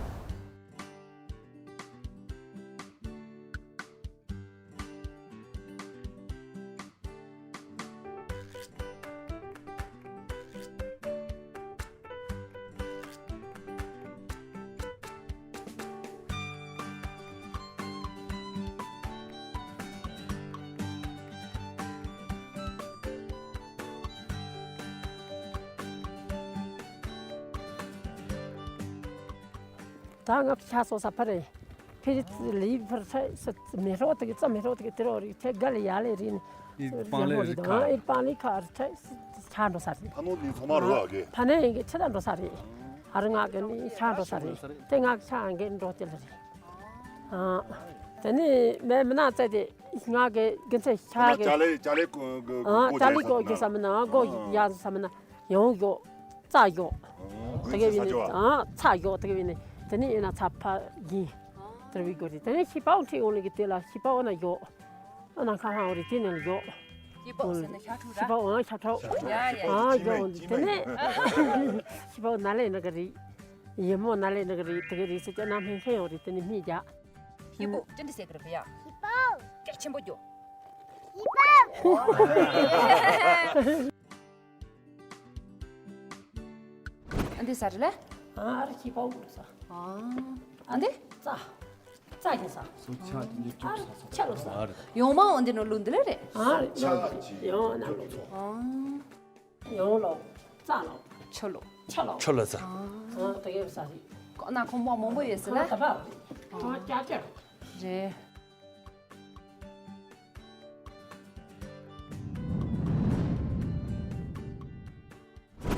ད་ང་ཤ་སོ་ས་ཕར་རེད། ཕེ་རི་ལི་ཕར་ཚ་མེ་ཧྲོ་དེ་གི་ཙ་མེ་ཧྲོ་དེ་གི་དེ་རོ་རི་ཚེ་ག་ལ་ཡ་ལེ་རི་ནི། ཨི་པང་ལེ་རི་ཁ། ཨི་པང་ལེ་ཁ་རི་ཚ་ཆ་འགྲོ་ས་རེད། ཕ་ནོ་ནི་ཚོ་མ་རོ་ཨ་གེ། ཕ་ནེ་ཡིན་གི་ཆེ་ད་འགྲོ་ས་རེད། ཨ་རི་ང་གི་ནི་ཤ་འགྲོ་ས་རེད། དེ་ང་གི་ཤ་ཨང་གི་འགྲོ་དེ་ལ་རེད། ཨ། དེ་ནི་མེ་མི་ན་ཙེ་དེ་ང་གི་གི་ཚེ་ཤ་གི། ཅ་ལེ་ཅ་ལེ་གོ་གོ་ཨ་ཅ་ལེ་གོ་གི་ས་མི་ན་གོ་ཡ་ས་མི་ན། ཡང་ཡོད། རྩྭ་ཡོད། དེ་གའི་བས་ནི་ཨ་ཚྭ་ཡོད། དེ་གའི་བས་ནི་དེ་ནི་ཡིན་ན་ཚྭ་ཕ་གིན། དེར་བའི་སྒོ་རེད། དེ་ནི་ཤི་པའོ་ཁྲིད་འོང་ལི་གི་དེ་ལ་ཤི་པའོ་ན་ཡོད། ཨ་ན་ཁ་ཧང་རེད། དེ་ནི་ཡོད། ཤི་པའོ་ཟེར་ན་ཤ་ཁྲུ་ར། ཤི་པའོ་ཨ་ཤ་ཁྲོ། ཡ་ཡ་ཡ། ཨ་ཡོད། དེ་ནི་ཤི་པའོ་ན་ལེ་ན་གི་རེད། ཡི་མོ་ན་ལེ་ན་གི་རེད། དེ་གི་རེད་ཟེར་ཀྱ་ན་སྨན་ཁན་ཡོད་རེད། དེ་ནི་སྨན་རྒྱག་ཤི་པའོ་ཅི་འདྲ་ཟེར་གི་རེད་ཡ། ཤི་པའོ་སྐད་ཆེན་པོ་རྒྱོ། ཤི་པའོ། ཨ་འདི་ཟ་རེད་ལེ། ཨ་རི་ཁྱི་པའོ་ཟ། ཨ་འདི་ཙ། ཙ་གི་ཟ། སུ་ཆ་དེ་འདྲ་ཨ་རི་ཆ་ལོ་ཟ། ཡོང་མ་འོང་འདི་ནོ་ལུ་འདི་ལེ་རེད། ཨ་རི་ཡོང་ན་ལོ་ཚོ། ཨ་ཡོང་ལོ། ཙ་ལོ། ཆོ་ལོ། ཆ་ལོ། ཆོ་ལོ་ཟ། ཨ་དེ་གི་ཟ་རེད། ཁོ་ན་ཁོ་མོ་མང་པོ་ཡོད་ཟེར་ལེ། ཁོ་ད་པ་ཁོ་ཀྱ་ཀྱ་རེད།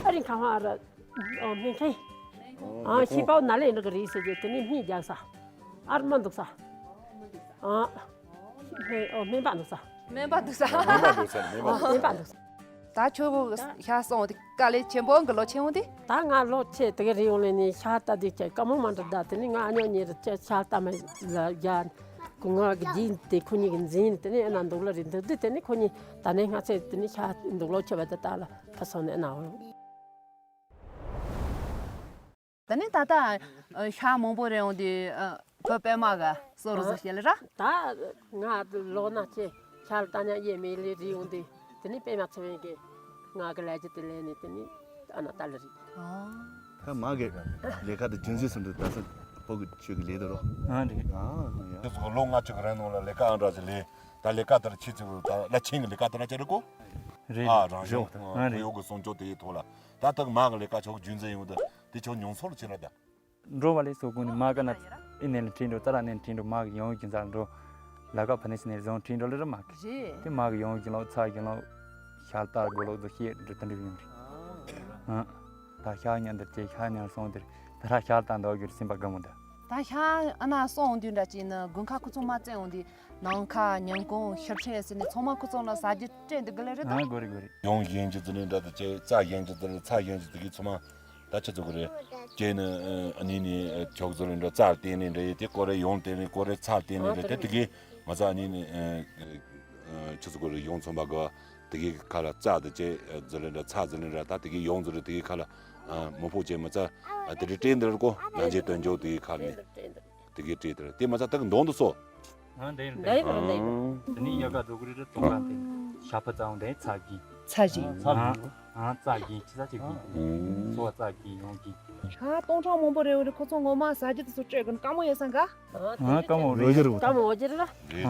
ཨ་རིང་ཁ་བ་ར། ཨོ་སྨན་ཁན། ཨ་ཤི་པའོ་ན་ལེ་འགྲོ་གི་རེད་ཟེར་གྱི་དེ་ནི་སྨན་རྒྱག་ས། ཨར་མ་འདུག་ས། ཨ་སྨན་ཨོ་སྨན་པ་འདུག་ས། སྨན་པ་འདུག་ས། སྨན་པ་འདུག་ས། སྨན་པ་འདུག་ས། ཨ་སྨན་པ་འདུག་ས། ད་ཁྱོད་བོ་ཤ་སོང་དེ་དཀའ་ལས་ཆེན་པོ་གི་ལོ་ཆེན་བོ་དེ། ད་ང་ལོ་ཆེ་དེ་ག་རེ་ཡོང་ལེ་ནི་ཤ་ལྟ་དུས་ཆེ་དཀའ་མོ་མ་འདྲ་ད་དེ་ནི་ང་ཨ་ཉོ་ཉེ་རུ་ཆེ་ཤ་ལྟ་མ་ལ་རྒྱ། ང་གི་རྗེས་དེ་ཁོ་གཉིས་ཀྱི་འཛིན་དེ་ནས་ཨེ་ན་འདུག་ལ་རེད། འདུག་དུས་དེ་ནས་ཁོ་གཉིས་ད་ནས་སྔ་ཚེ་དེ་ནས་ཤ་འདུག་ལོ་ཆེ་བ་དེ་དག་ལ་ཕ་སོང་ནས་ཨེ་ན་འོང་། ད་ནས་ད་ལྟ་ཤ་མང་པོ་རེ་འོང་དུས་བུ་པད་མ་ག་སོ་རུ་སོ་བྱེད་ལ་ར། ད་ང་ལོ་ན་ཆེ་ཤ་ལ་ལྟ་ཉག་ཡེ་མེ་ལེ་རི་འོང་དུས་དེ་ནས་པད་མ་ཚེ་བན་གི་ང་གི་ལས་ཀྱི་དེ་ལས་ནས་དེ་ནས་ཨ་ན་ལྟ་ལ་རེད། ད་མ་གི་ལས་ཀ་དེ་རྒྱུན་སྲིང་སུ་འདུག་ད་ས་ཕོ་གི་ཆོས་གི་ལས་དེ་རོ། ཨ་རེད། ཨ་ཡ། ཁྱེད་ཚོ་ལོ་ལྔ་བཅུ་གི་རིང་ནང་ལ་ལས་ཀ་ཨང་གྲངས་ཅིག་ལས། ད་ལས་ཀ་དེར་ཁྱེད་ཚོ་ད་བླ་ཆེན་གི་ལས་ཀ་དེ་ན་ཅི་རེད་གོ། རེད། ཨ་རང་བཞིན་རེད། ཨ་རེད། ཁོར་ཡུག་གི་སྲུང་སྐྱོབ་དེ་ཡི་ཐོག་ལ་ད་ལྟ་མ་གི་ལས་ཀ་ཆོག་རྒྱུན་འཛིན་ཡོང་དུས་དེ་ཆོག་མྱོང་ཚོར་ལ་ཕྱིན་ལ་ད། འགྲོ་བ་ལས་སོ་དགོས་ནི་མ་ག་ན་ཨི་ནས་ལ་ཁྲིད་འགྲོ་ཙ་ར་ནས་ཁྲིད་འགྲོ་མ་གི་ཡོང་གི་ཛ་འགྲོ། ལ་ཀ་ཕ་ནས་སི་ནས་བཟུང་ཁྲིད་འགྲོ་ལ་ར་མ་གི། རེད། དེ་མ་གི་ཡོང་གི་ལོ་ཚ་གི་ལོ། ཤ་ལྟ་དགོས་ལོ་ཚོ་ཤེས་འགྲོ་དེ་འདྲ་ཡོང་རེད། ཨ། ད་ཤ་ཉན་དེར་ཅེ་ཤ་ཉན་སོང་དེར་ད་ར་ཤ་ལྟ་འདོག་རྒྱུར་སེམས་པ་དགའ་མོ་འདྲ། ད་ཤ་ཨ་ན་སོང་འོང་དུས་འདྲ་ཅིག་ནི་དགུན་ཁ་ཁོ་ཚོ་མ་བཙལ་འོང་དུས་ནང་ཁ་ཉིན་གུང་ཕྱིར་འཕྲད་ཟེར་ནས་ཚང་མ་ཁོ་ཚོ་ལ་ཟ་རྒྱུ་སྤྲད་འདུག་གི་ལེ་རེད་ད། ཨ་གོ་རེད་གོ་རེད། ཡོང་བཞིན་གྱི་ཙི་ནས་འདྲ་དུ་བྱས། ཚ་བཞིན་གྱི་ཙི་ནས་ཚ་བཞིན་གྱི་ཙི་གི་ཚང་མ་ད་ཆི་ཚོད་གི་རེད། ཁྱེད་ནི་ཨ་ནི་ནི་ཁྱོག་ཙི་ནས་འདྲ་ཙར་བསྟན་ནས་འདྲ་ཡེ་དེ་ཀོ་རེ་ཡོང་བསྟན་ནས་ཀོ་རེ་ཚར་བསྟན་ནས་འདྲ་དེ་དེ་གི་མ་ཚ་ཨ་ནི་ནི་ཆི་ཚོད་གི་རེད། ཡོང་ཚོང་པ་གི་དེ་གི་ཁ་ལ་ཙར་དུ་བྱས་ཙི་ནས་འདྲ་ཚ་ཙི་ནས་འདྲ་ད་དེ་གི་ཡོང་ཙི་རེད། དེ་གི་ཁ་ལ་མི་ཕོ་བྱས་མ་ཚ་དེ་རེད་སྤྲད་འདིར་ཀོ་ནང་ཆེ་དོན་འཇོག་དེ་གི་ཁ་ནས། དེ་གའི་བྲིས་དེར་དེ་མ་ཚད་དག་འདོན་དུ་སོ། ཨ་འདི་ཡིན་འདི་ཡིན་འདི་ཡིན། དེ་ནི་ཡ་ག་རྫོགས་རི་རི་ཙོང་ཁང་དེ་ཤ་ཕ་ཙང་དེ་ཚ་གི། ཚ་གི། ཨ་ཨ་ཙ་གི་ཁྱི་ས་ཅིག་གི། སོ་ཙ་གི་ཡོང་གི། ཤ་སྟོང་ཕྲག་མང་པོ་རེ་བ་རེ་ཁོ་ཚོ་ངོ་མ་ཟ་རྒྱུ་དེ་ཚོ་སྤྲད་གི་ན་དཀའ་མོ་ཡོད་ས་འགའ། ཨ་དཀའ་མོ་རེད། དཀའ་མོ་འོ་ཅི་རེད་ལ།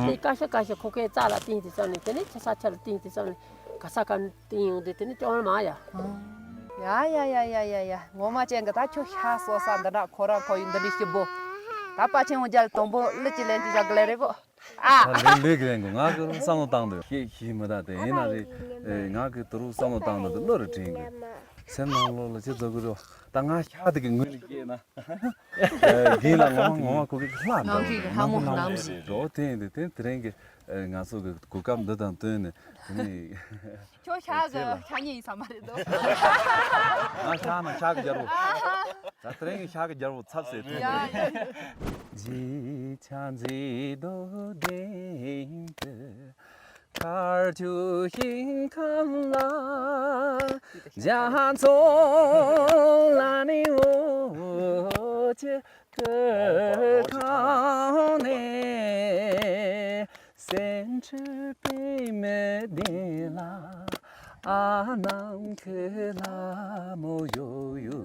དེ་ཀ་ཤ་ཀ་ཤ་ཁོ་ཁའི་རྩ་ལ་བཏིང་དེ་ཙམ་ནས་དེ་ནི་ཁྱི་ས་ཆ་ལ་བཏིང་དེ་ཙམ་ནས་ག་ས་ག་ནས་བཏིང་ཡོང་དེ་དེ་ནི་ཅོང་མ་ཡ། ཡ་ཡ་ཡ་ཡ་ཡ་ཡ། ངོ་མ་ཅན་གི་ད་ཁྱོད་ཤ་གསོ་ས་འདི་འདྲ་ཁོ་རང་ཁོ་ཡི་འདི་འདྲའི་སྐྱིད་པོ། ད་པ་ཆེན་འོ་རྒྱལ་དང་པོ་ཀླུ་ཅི་ལེན་གྱི་བཞག་གི་ལེ་རེད་གོ། ཨ། ད་ལེ་ལེ་གི་ལེན་གོ། ང་གི་རུ་བསམ་བློ་བཏང་འདུག་ཤེས་ཤེས་མི་ད་དེ་ཡིན་ན་རེད། ཨེ་ང་གི་དུ་རུ་བསམ་བློ་བཏང་འདུག་ལོ་རེ་དྲན་གི། སེམས་ནང་ལོགས་ལ་ཅི་བཟོ་གི་རེད། ད་ང་ཤ་དེ་གི་ངོས་ནས་སྐྱེས་ན། རྒན་ལ་ངོ་མ་ངོ་མ་གོ་གི་ལྷ་ནང་གི་ལྷ་མོ་ནང་གི་རོ་དེ་ཡིན་དེ་དེ་དེ་རིང་གི་ང་ཚོ་གི་གོ་སྐབས་འདི་དང་བསྟུན་ནས་དེ་ནི། ཁྱོད་ཤ་གི་ཤ་ཉེ་ཡིན་ས་མ་རེད་དོ། ང་ཤ་ན་ཤ་གི་རྒྱལ་པོ། ད་དེ་རིང་གི་ཤ་གི་རྒྱལ་པོ་ཚབ་ཟེར་ཐུབ་ཡ་ཡ། ཇི་ཆ་ཇི་དོ་དེ་དེ། མཁར་ཆུ་ཞིང་ཁམས་ལ་རྒྱ་མཚོ་ལ་ནི་འོ་ཅི་ཀི་ཁང་ནས་སེམས་ཁྲལ་པའི་མི་བདེ་ལ་ཨ་ནམ་ཁེ་ལ་མོ་ཡོ་ཡོ།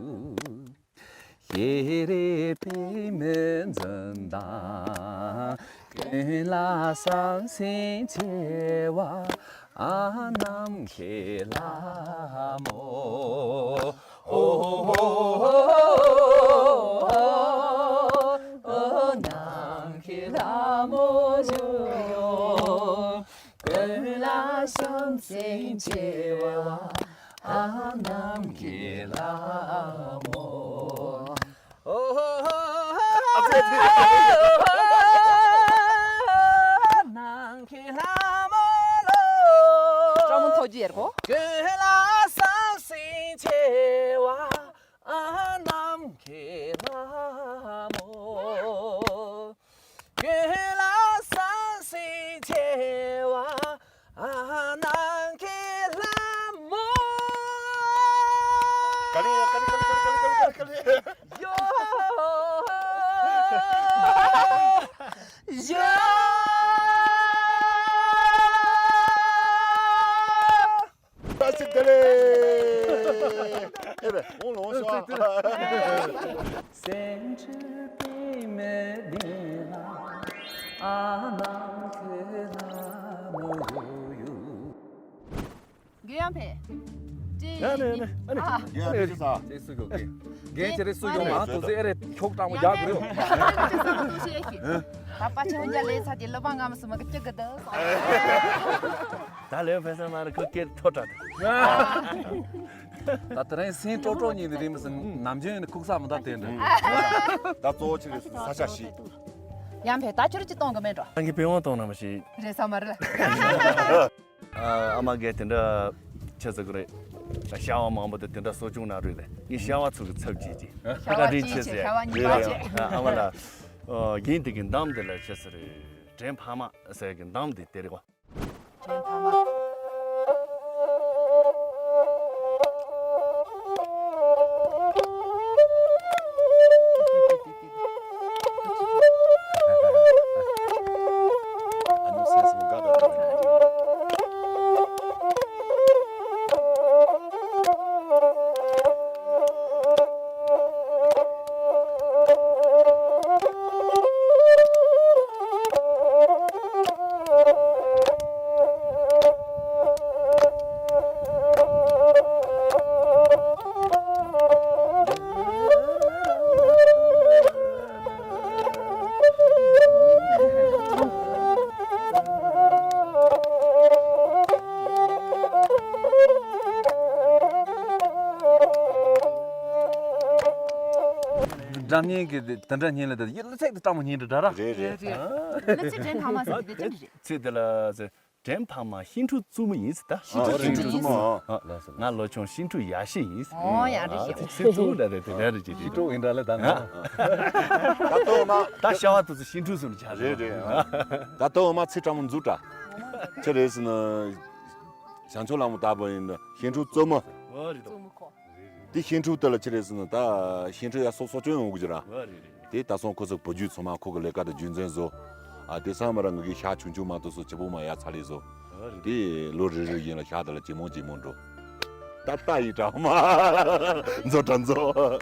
ཤེས་རིག་པའི་མི་འཛིན་དང་། ཀུན་ལ་བསམ་སེམས་ཆེ་བ་ཨ་ནམ་ཁེ་ལ་མོ། ཨོ་ནམ་ཁེ་ལ་མོ་ཇོ། ཀུན་ལ་བསམ་སེམས་ཆེ་བ་ཨ་ནམ་ཁེ་ལ་མོ། ཨོ། ཨ་ཙི་ཙི། ནམ་ཁེ་ལ་མོ་ལོ། སྤྲ་མོ་ཐོག་ཅི་ཡར་གོ། ཀུན་ལ་བསམ་སེམས་ཆེ་བ་ཨ་ནམ་ཁེ་ལ་མོ། ཀུན་ལ་བསམ་སེམས་ཆེ་བ་ཨ་ནམ་ཁེ་ལ་མོ། ཀ་ལི་ཀ་ལི་ཀ་ལི། ཡོ། ཡོ། བཀྲ་ཤིས་བདེ་ལེགས། ཨེ་རེད། འོང་ལོང་ཤོག་ཨ། སེམས་ཁྲལ་པའི་མི་བདེ་ལ་ཨ་ནམ་ཁེ་ལ་མོ་ཡོ་ཡོ། རྒན་ཡང་ཕེ། ཅི་ཡ་ནས་ནས་ཨ་ནས། ཨ། རྒན་ཡང་ཕེ་ཅི་ས། ཅི་སུ་གོ་གི། རྒན་ཅི་རེད་སུ་ཡོང་མ་ཐུག་ཚེ་ཨེ་རེད་ཁྱོག་སྤྲང་མོ་རྒྱག་གི་རེད། ད་པ་ཆེན་འཇའ་ལས་ཚ་དེ་ལོ་པ་ང་མ་སུ་མ་གི་ཅི་གི་འདུག་ད་ལེ་ཕེ་ས་མ་རེད་ཁོ་སྐད་མཐོ་དྲགས་ད། ད་དེ་རིང་སེང་ཀྲོག་ཀྲོག་གཉིས་ནི་རིམ་སུ་ནམ་རྒྱུན་ནི་ཁུག་ས་མི་འདུག་དེ་འདྲ། ད་གཙོ་བོ་ཆི་རེད་ས་ཆ་ཤི། ཡང་ཕེ་ད་ཁྱོད་ཀྱི་གཏོང་གི་མེད་འགྲོ། ད་གི་པི་ཝང་གཏོང་ན་མ་ཤི། རེད་ས་མ་རེད། ཨ་མ་གིས་དེ་འདྲ་ཆི་ཟེར་གི་རེད། ཤ་བ་མང་པོ་དེ་དེ་འདྲ་གསོ་སྐྱོང་གནང་རོགས་རེད། ངས་ཤ་བ་ཚུགས་ཀྱི་ཚབ་བྱེད་ཀྱི། ཤ་བ་གཅིག་ཆེ་ཟེར། ཤ་བ་གཉིས་པ་བྱེད། ཨ་མ་ལ། ཨ་རྒན་དེ་གི་འདམ་དེ་ལ་ཆི་ཟེར་རེད། དྲན་ཕ་མ་ཟེར་གི་འདམ་དེ་དེ་རེད་བ། དྲན་ཕ་མ། སང་ཉིན་གྱི་དེ་འདྲ་ཉིན་ལ་དེ་ཡིད་ལ་ཚེག་དེ་སྤྲང་མོ་ཉིན་དུ་འདྲ་ར། རེད་རེད། ལ་ཚེ་དྲན་ཕ་མ་ཟེར་དེ་ཅི་རེད། ཚེ་དེ་ལ་ཚེ་དྲན་ཕ་མ་ཤིང་ཕྲུག་བཙུན་མོ་ཡིན་ཟེར་ད། ཤིང་ཕྲུག་བཙུན་མོ་ཡིན་ཟེར། ང་ལོ་ཆུང་ཤིང་ཕྲུག་ཡ་ཤི་ཡིན་ཟེར། ཨོ་ཡ་རེད་ཤི། ཚེ་བཙུན་མོ་འདྲ་རེད་དེ་འདྲ་རེད་ཅེས་ཤིང་ཕྲུག་ཡིན་འདྲ་ལ་ད་ན། ད་ལྟ་འོ་མ་ད་ཤ་བ་དུ་ཚོ་ཤིང་ཕྲུག་སུ་ལ་ཆགས་རེད་རེད། ད་ལྟ་འོ་མ་ཚེ་སྤྲང་མོ་འཛུགས་དྲ་ཆི་རེད་ཟེར་ན། བྱང་ཆུབ་ལྷ་མོ་ལྟ་བུ་ཡིན་ན་ཤིང་ཕྲུག་བཙུན་མོ། འོ་རེད་དོ། དེ་ཤིང་ཕྲུག་དེ་ལ་ཆི་རེད་ཟེར་ན་ད་ཤིང་ཕྲུག་ཡ་སོ་སོ་སྐྱོན་ཡོང་གི་ཅི་ར། འོ་རེད་རེད། དེ་ད་སོང་ཁོ་ཚོ་བུ་རྒྱུད་ཚང་མ་ཁོ་གི་ལས་ཀ་དང་རྒྱུན་འཛིན་བཟོ། ཨ་དེ་ཚང་མ་ར་ངི་གི་ཤ་ཆུང་ཆུང་མ་གཏོགས་སོ་ཆེ་པོ་མ་ཡ་ཚ་ལས་བཟོ། འོ་རེད། དེ་ལོ་རེ་རེ་ཡིན་ལ་ཤ་དེ་ལ་ཇེ་མང་ཇེ་མང་འགྲོ། ད་ལྟ་ཡི་དྲ་མ་མཛོ་དྲ་མཛོ།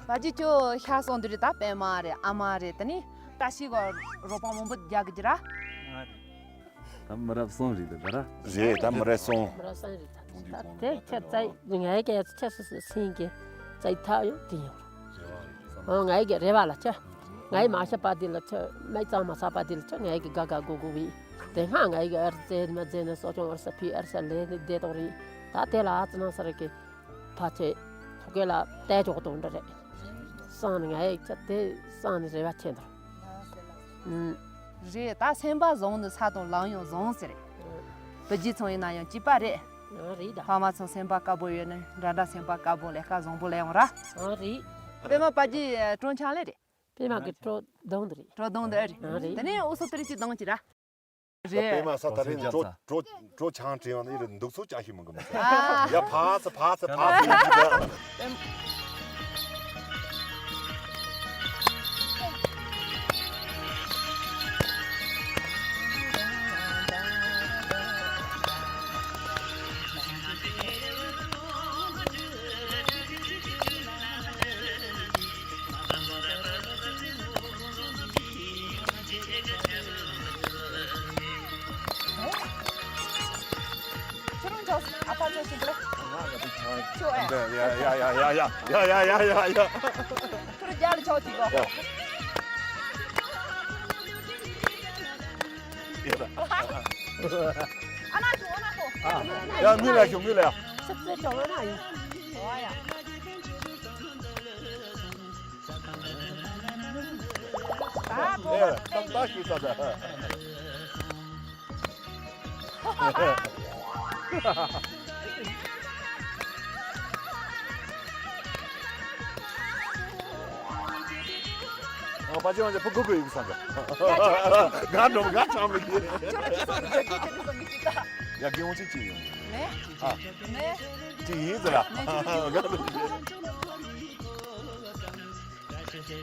བ་ཇི་ཁྱོད་ཤ་སོང་དུ་རེད་ད་པད་མ་རེད་ཨ་མ་རེད་དེ་ནི་བཀྲ་ཤིས་གོ་རོགས་པ་མང་པོ་རྒྱག་གི་ཅི་ར། ད་མི་རབས་སོང་རེད་ད་ར། རེད་ད་མི་རབས་སོང་། མི་རབས་སོང་རེད་ད། ད་དེ་ཁྱེད་ཚ་ངའི་སྐད་ཆ་སུ་སུ་སེང་གེ་ཚ་ཐག་ཡོད་དེ་ཡོད་རེད། ཨོ་ངའི་གི་རེ་བ་ལ་ཆ། ངའི་མ་ཤ་པ་དེ་ལ་ཆ་མེད་ཙང་མ་ས་པ་དེ་ལ་ཆ་ངའི་གི་ག་ག་གོ་གོ་བི། དེ་སྔ་ངའི་གི་ཨར་ཙེ་མ་ཙེ་ནས་སོ་ཅོང་ཨར་ས་ཕི་ཨར་ས་ལེ་ནི་བདེ་ཏོག་རེད། ད་དེ་ལ་ཨ་ཙི་ན་ས་ར་གི་ཕ་ཆེ་ཐོ་གེ་ལ་བལྟས་ཆོག་དོན་འདྲ་རེད། སང་ནི་ངའི་ཆ་དེ་སང་ནི་རེ་བ་ཆེ་འདུག་ཨུམ། རེད་ད་སེམས་པ་བཟང་ནི་ས་དང་ལམ་ཡང་བཟང་ཟེར། བུ་རྒྱུད་ཚང་ཡིན་ན་ཡང་སྐྱིད་པ་རེད། ཨ་རེད་ད། ཕ་མ་ཚང་སེམས་པ་དཀར་པོ་ཡོད་ནི་འདྲ་འདྲ་སེམས་པ་དཀར་པོ་ལས་ཀ་བཟང་པོ་ལས་ཡོང་ར། ཨ་རེད། པད་མ་པ་ཀྱི་གྲོ་ཆང་ལེ་རེད། པད་མ་གི་གྲོ་གདོང་དུ་རེད། གྲོ་གདོང་དུ་ཨ་རེད། ཨ་རེད། དེ་ནས་ཨུ་སུ་ཏི་རི་ཅི་གདོང་ཅི་ར། ད་པད་མ་ས་ད་རེས་གྲོ་གྲོ་གྲོ་ཆང་དྲན་ཡོང་ན་ཨི་རེད་འདུག་ཚོ་ཅག་ཤི་མི་གི་མི་ཚོ། ཡ་ཕ་ས་ཕ་ས་ཕ་ས་ཡ་ཅི་ད། ཁྱོད་རང་ཅོག་ཨ་ཕ་ཅོག་ཅིག་ལ། ཁྱོད་ཨེ། ཡ་ཡ་ཡ། ཁྱོད་རང་རྒྱ་ལ་ཅོག་ཅིག་གོ། ཨ་ན་ཤོ་ཨ་ན་ཤོ། ཡ་མི་ལ་ཤོ་མི་ལ་ཡ། ཆབ་སེ་ཅོག་ཨ་ན་ཡིན། ཨོ་ཡ། ཨ་ཏམ་ཏ་ཤི་ས་ད། ཨ་པ་ཅི་ཝང་ཅི་ཕུ་གུ་གུ་ཡིན་ས་ད། ག་འགྲོ་ག་ཆང་མི་གི། ཡ་གི་ཝང་ཅི་ཅི་ཡོང་། ནེ། ཨ། ནེ། ཅི་ཡིན་ཟེར་ལ། ནེ་ཅི་ཅི།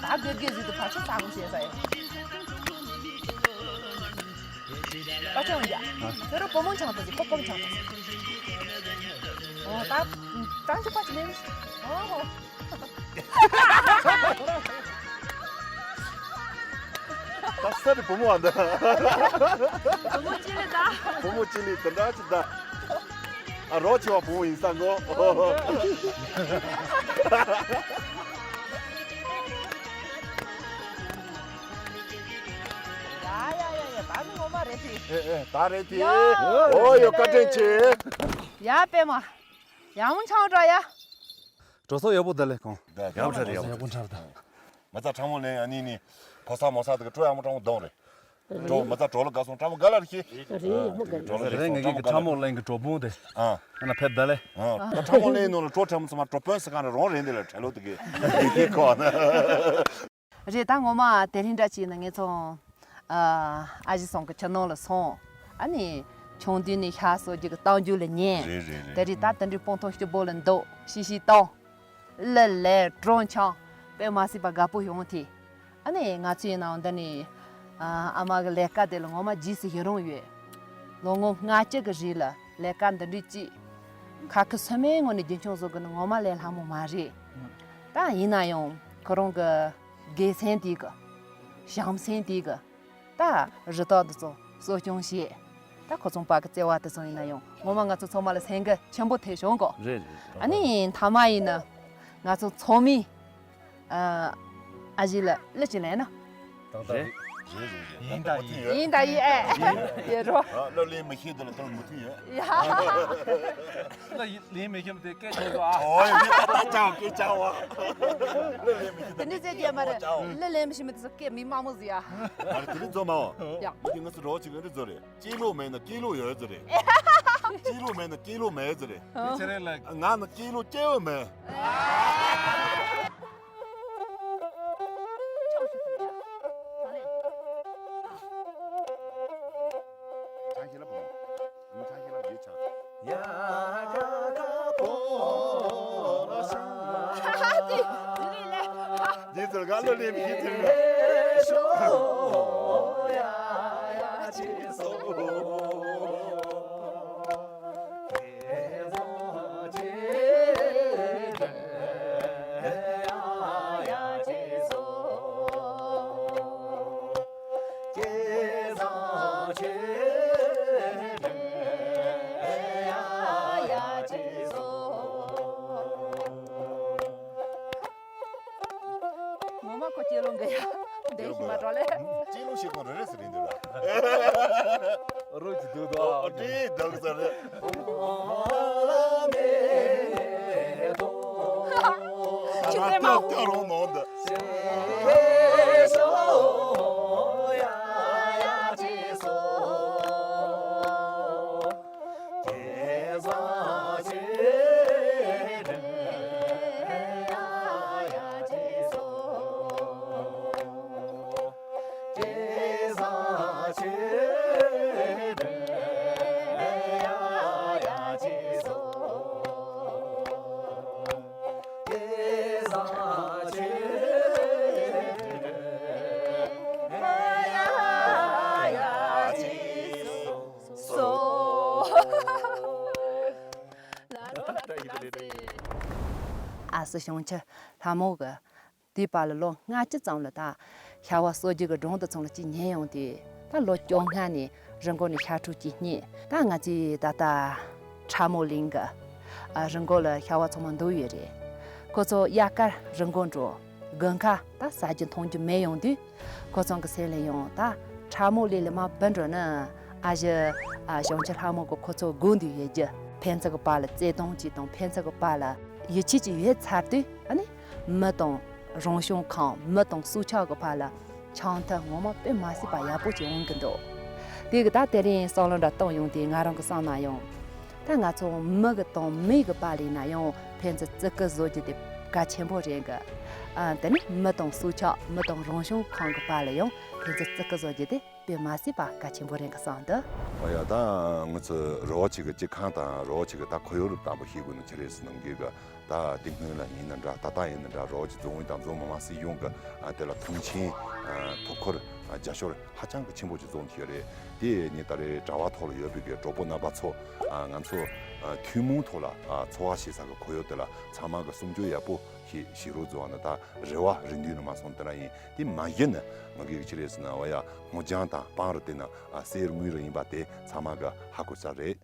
ད་དགེ་རྒན་ཟིག་ཏུ་ཕར་ཚུར་ས་ངོ་བཤད་ས་ཡོད། ད་ཆ་འོང་ཡ། ཁྱོད་རང་བུ་མོ་ཆང་ཏོ་ཟིག་ཁོ་བུ་མོ་ཆང་ཏོ་ཟིག་ཨོ་ད། ད་འཇུག་པ་ཅི་མེད། ཨོ། ད་ས་དེ་བུ་མོ་བ་འདི། བུ་མོ་ཅི་ལི་ད། བུ་མོ་ཅི་ལི་དེ་འདྲ་ཅི་ད། ཨ་རོགས་ཆེ་བ་བུ་མོ་ཡིན་ས་ངོ་། ཡ་ཡ་ཡ་ཡ་ད་ནི་ངོ་མ་རེད་དེ། ཨེ་ཨེ་ད་རེད་དེ། ཡ། ཨོ་ཡོ་བཀའ་དྲིན་ཆེ། ཡ་པད་མ། ཡ་མོ་ཆང་འགྲོ་ཡ། གྲོ་སོགས་ཡག་པོ་ད་ལེ་ཁོང་། ཡག་པོ་འཁྲབ་ཡག་པོ་འཁྲབ་ད། མ་རྩ་ཕྲ་མོ་ལེན་ཡ་ནི་ནི། ཕོ་ས་མོ་ས་དེ་གི་གྲོ་ཡག་མོ་ཕྲ་མོ་གདོང་རེད། གྲོ་མ་རྩ་གྲོ་ལ་དགའ་སོང་ཕྲ་མོ་དགའ་ལ་རེད་ཤི། རེད་མོ་དགའ་རེད། གྲོ་ལ་རེད་ངེད་ཀྱི་ཕྲ་མོ་ལེན་གི་གྲོ་བུང་དེ། ཨ། ཨ་ན་ཕེབས་ད་ལེ། ཨ་ད་ཕྲ་མོ་ལེན་ནོ་ལ་གྲོ་ཕྲ་མོ་ཚང་མ་གྲོ་དཔོན་ས་གང་རེད་རོང་རེད་འདི་ལ་ཁྲེ་ལོ་དེ་གི་དེ་གི་ཁོ་ན། རེད་ད་ངོ་མ་དེ་རིང་འདྲ་ཅིག་ན་ངེད་ཚོ་ཨ་ཨ་ཞེ་ཚང་གི་ཁྱིམ་ནང་ལ་སོང་། ཨ་ནི་ཆུང་དུས་ནས་ཤ་གསོ་རྒྱུ་གི་གཏམ་རྒྱུད་ལ་ཉན། རེད་རེད་རེད། དེ་རིང་ད་དེ་འདྲའི་སྤང་ཐང་སྐྱིད་པོ་ལ་འདུག་ཤི་ཤི་བཏང་། གླུ་ལེན་གྲོ་འཆམ་དཔེ་མ་སྲིད་པ་དགའ་པོ་ཡོང་དེ། ཨ་ནི་ང་ཚོའི་ནང་འདི་ནས་ཨ་ཨ་མ་གི་ལས་ཀ་དེ་ལ་ངོ་མ་རྗེས་སུ་ཡི་རང་ཡོད། ལོ་ངོ་ལྔ་བཅུ་གི་རིང་ལ་ལས་ཀ་འདི་འདྲའི་ཅིག་ཁ་ཁུ་སུ་མའི་ངོས་ནས་རྒྱུན་འཁྱོངས་བཟོ་དགོས་ནི་ངོ་མ་ལས་སླ་མོ་མ་རེད། ད་ཡིན་ན་ཡང་ཁོ་རང་གི་དགེ་མཚན་དེ་གི་བྱམས་སེམས་དེ་གི་ད་རི་དྭགས་དེ་ཚོ་གསོ་སྐྱོང་བྱེད། ད་ཁོ་ཚོང་པ་གི་བརྩེ་བ་དེ་ཚོ་ཡིན་ན་ཡང་ངོ་མ་ང་ཚོ་ཚང་མ་ལ་སེམས་འགུལ་ཆེན་པོ་ཐེབས་བྱུང་གོ། རེད་རེད། ཨ་ནི་མཐའ་མ་ཡིན་ན་ང་ཚོ་ཚང་མས་ཨ་ཨ་ཞེ་ལ་གླུ་ཅིག་ལེན་ན། ཏག་ཏག་རེད། རེད་རེད་རེད། ཡིན་ད་ཡིན། ཡིན་ད་ཡིན་ཨེ། ཡིན་རོ། ཨ་གླུ་ལེན་མི་ཤེས་དེ་ལ་ཏོག་མུ་མཐུད་ཡོད། ཡ། གླུ་ལེན་མི་ཤེས་མི་དེ་སྐད་ཆོག་ཟོ་ཨ། ཨོ་ཡ་ཡ་ཏག་ཏག་ཅང་སྐད་ཅང་བ། གླུ་ལེན་མི་ཤེས་དེ་ནི་ཟེར་གྱི་མ་རེད། གླུ་ལེན་མི་ཤེས་མི་དེ་ཚོ་སྐད་མི་དམའ་མོ་ཟིག་ཡ། ཨ་རེ་དེ་རིང་ཚོ་མ་འོ། ཡ། ཁྱེད་ཀྱི་ངོས་སུ་རོགས་བྱེད་གི་རེད་ཟོ་རེད། སྐྱེས་ལོ་མེད་ན་སྐྱེས་ལོ་ཡོད་ཟེར་རེད། སྐྱེས་ལོ་མེད་ན་སྐྱེས་ལོ་མེད་ཟེར་རེད། དེ་ཚེ་རིང་ལགས། ང་ནི་སྐྱེས་ལོ་སྐྱེས་བུ་མེད། འདི་ཚོར་ག་ལོ་ལེན་མི་ཤེས་ཚུལ། ངོ་མ་ཁོ་སྐྱེས་ལོ་འགའ་ཡ། འདས་ཤིག་མ་འགྲོ་ལེ། སྐྱེས་ལོ་ཞིག་གོ་རེ་རེ་ཟེར་རིན་འདུག་ལ། རོ་ཅི་འདུག་དོ། ཨོ་ཏི་འདུག་ཟེར་རེ། ཆུ་ཚོད་མ། ཏོག་ཏོག་རོང་ནོ་འདི། ཨ་སི་བྱང་ཆུབ་ལྷ་མོ་གི་དེའི་བར་ལ་ལོ་ལྔ་བཅུ་ཙམ་ལ་ད་ཤ་བ་གསོ་རྒྱུ་གི་སྒྲུང་དེ་ཚང་ལ་ཅིག་ཉན་ཡོང་དུས་ད་ལོ་བཅོ་ལྔ་ནས་རི་མགོ་ནས་ཤ་ཕྲུག་ཅིག་རྙེད། ད་ང་ཚོའི་ད་ལྟ་ཁྲ་མོ་གླིང་གི་ཨ་རི་མགོ་ལ་ཤ་བ་ཚང་མ་འདུག་ཡོད་རེད། ཁོ་ཚོ་དབྱར་ཁར་རི་མགོ་འགྲོ། དགུན་ཁ་ད་ཟ་རྒྱུ་འཐུང་རྒྱུ་མེད་ཡོང་དུས། ཁོ་ཚང་གི་སེམས་ལ་ཡང་ད་ཁྲ་མོ་གླིང་ལ་མར་བུད་འགྲོ་ན་ཨ་ཞེ་ཨ་བྱང་ཆུབ་ལྷ་མོ་གི་ཁོ་ཚོ་སྒུག་འདུག་ཡོད་རྒྱུ། ཕན་ཚུན་གི་བར་ལ་བརྩེ་དུང་ཅིག་དང་ཕན་ཚུན་གི་བར་ལ་ཡིད་ཆེས་ཅིག་ཡོད་ཚར་དུས། ཨ་ནི་མི་དང་རང་བྱུང་ཁམས། མི་དང་སྲོག་ཆགས་གི་བར་ལ་འཆམ་མཐུན་ངོ་མ་དཔེ་མ་སྲིད་པ་ཡག་པོ་ཅིག་ཡོང་གི་འདུག་དེ་གི་ད་དེ་རིང་བསམ་བློ་འདྲ་བཏང་ཡོང་དུས་ང་རང་གི་བསམ་ན་ཡང་། ད་ང་ཚོ་མི་གི་དང་མི་གི་བར་ལ་ཡིན་ན་ཡང་ཕན་ཚུན་བརྩི་བཀུར་བཟོ་རྒྱུ་དེ་གལ་ཆེན་པོ་རེད་གི། ཨ་དེ་ནི་མི་དང་སྲོག་ཆགས། མི་དང་རང་བྱུང་ཁམས་ཀྱི་བར་ལ་ཡང་ཕན་ཚུན་བརྩི་བཀུར་བཟོ་རྒྱུ་དེ་དཔེ་མ་སྲིད་པ་གལ་ཆེན་པོ་རེད་གི་བསམ་འདུག་ཨ་ཡ་ད་ང་ཚོ་རི་བོ་ཆེ་གི་སྤྱི་ཁང་དང་རི་བོ་ཆེ་གི་ད་ཁོར་ཡུག་ལ་དང་པོ་ཤེས་དགོས་ནི་ཆི་རེད་ཟེར་ན་གི་གི་ད་དེ་སྔོན་ལ་ཡིན་ན་འདྲ། ད་ལྟ་ཡིན་ན་འདྲ། རི་བོ་ཆེ་རྫོང་ཡིན་དང་རྫོང་མི་མང་སྲིད་གཞུང་གི་ཨ་དེ་ལ་མཐོང་ཆེན་ཨ་དོ་ཁུར་ཨ་རྒྱབ་སྐྱོར་ཧ་ཅང་གི་ཆེན་པོ་ཅིག་བཟོ་ཐུབ་ཡོད་རེད། དེ་ནི་ད་རེས་དྲ་བ་ཐོག་ལ་ཡོད་པའི་གི་གྲོགས་པོ་རྣམ་པ་ཚོ། ཨ་ང་ཚོ་ཨ་ཐུན་མོང་ཐོག་ལ་ཨ་འཚོ་བ་བྱེད་ས་གི་ཁོར་ཡུག་དེ་ལ་ཚང་མ་གི་སྲུང་སྐྱོབ་ཡག་པོ་ཞིག་བྱེད་རོགས་བཟོ་བ་ནི་ད་རེ་བ་རེ་འདུན་ནི་མ་སོང་དེ་རང་ཡིན། དེ་མ་གཞི་ནི་ང་གི་ཆི་རེད་ཟེར་ན་འོ་ཡ་སྔོ་ལྗང་དང་སྤང་རི་དེ་ནི་ཨ་གསེར་དངུལ་རི་ཡིན་པ་དེ་ཚང་མ་གི་ཧ་གོ་ས་རེད།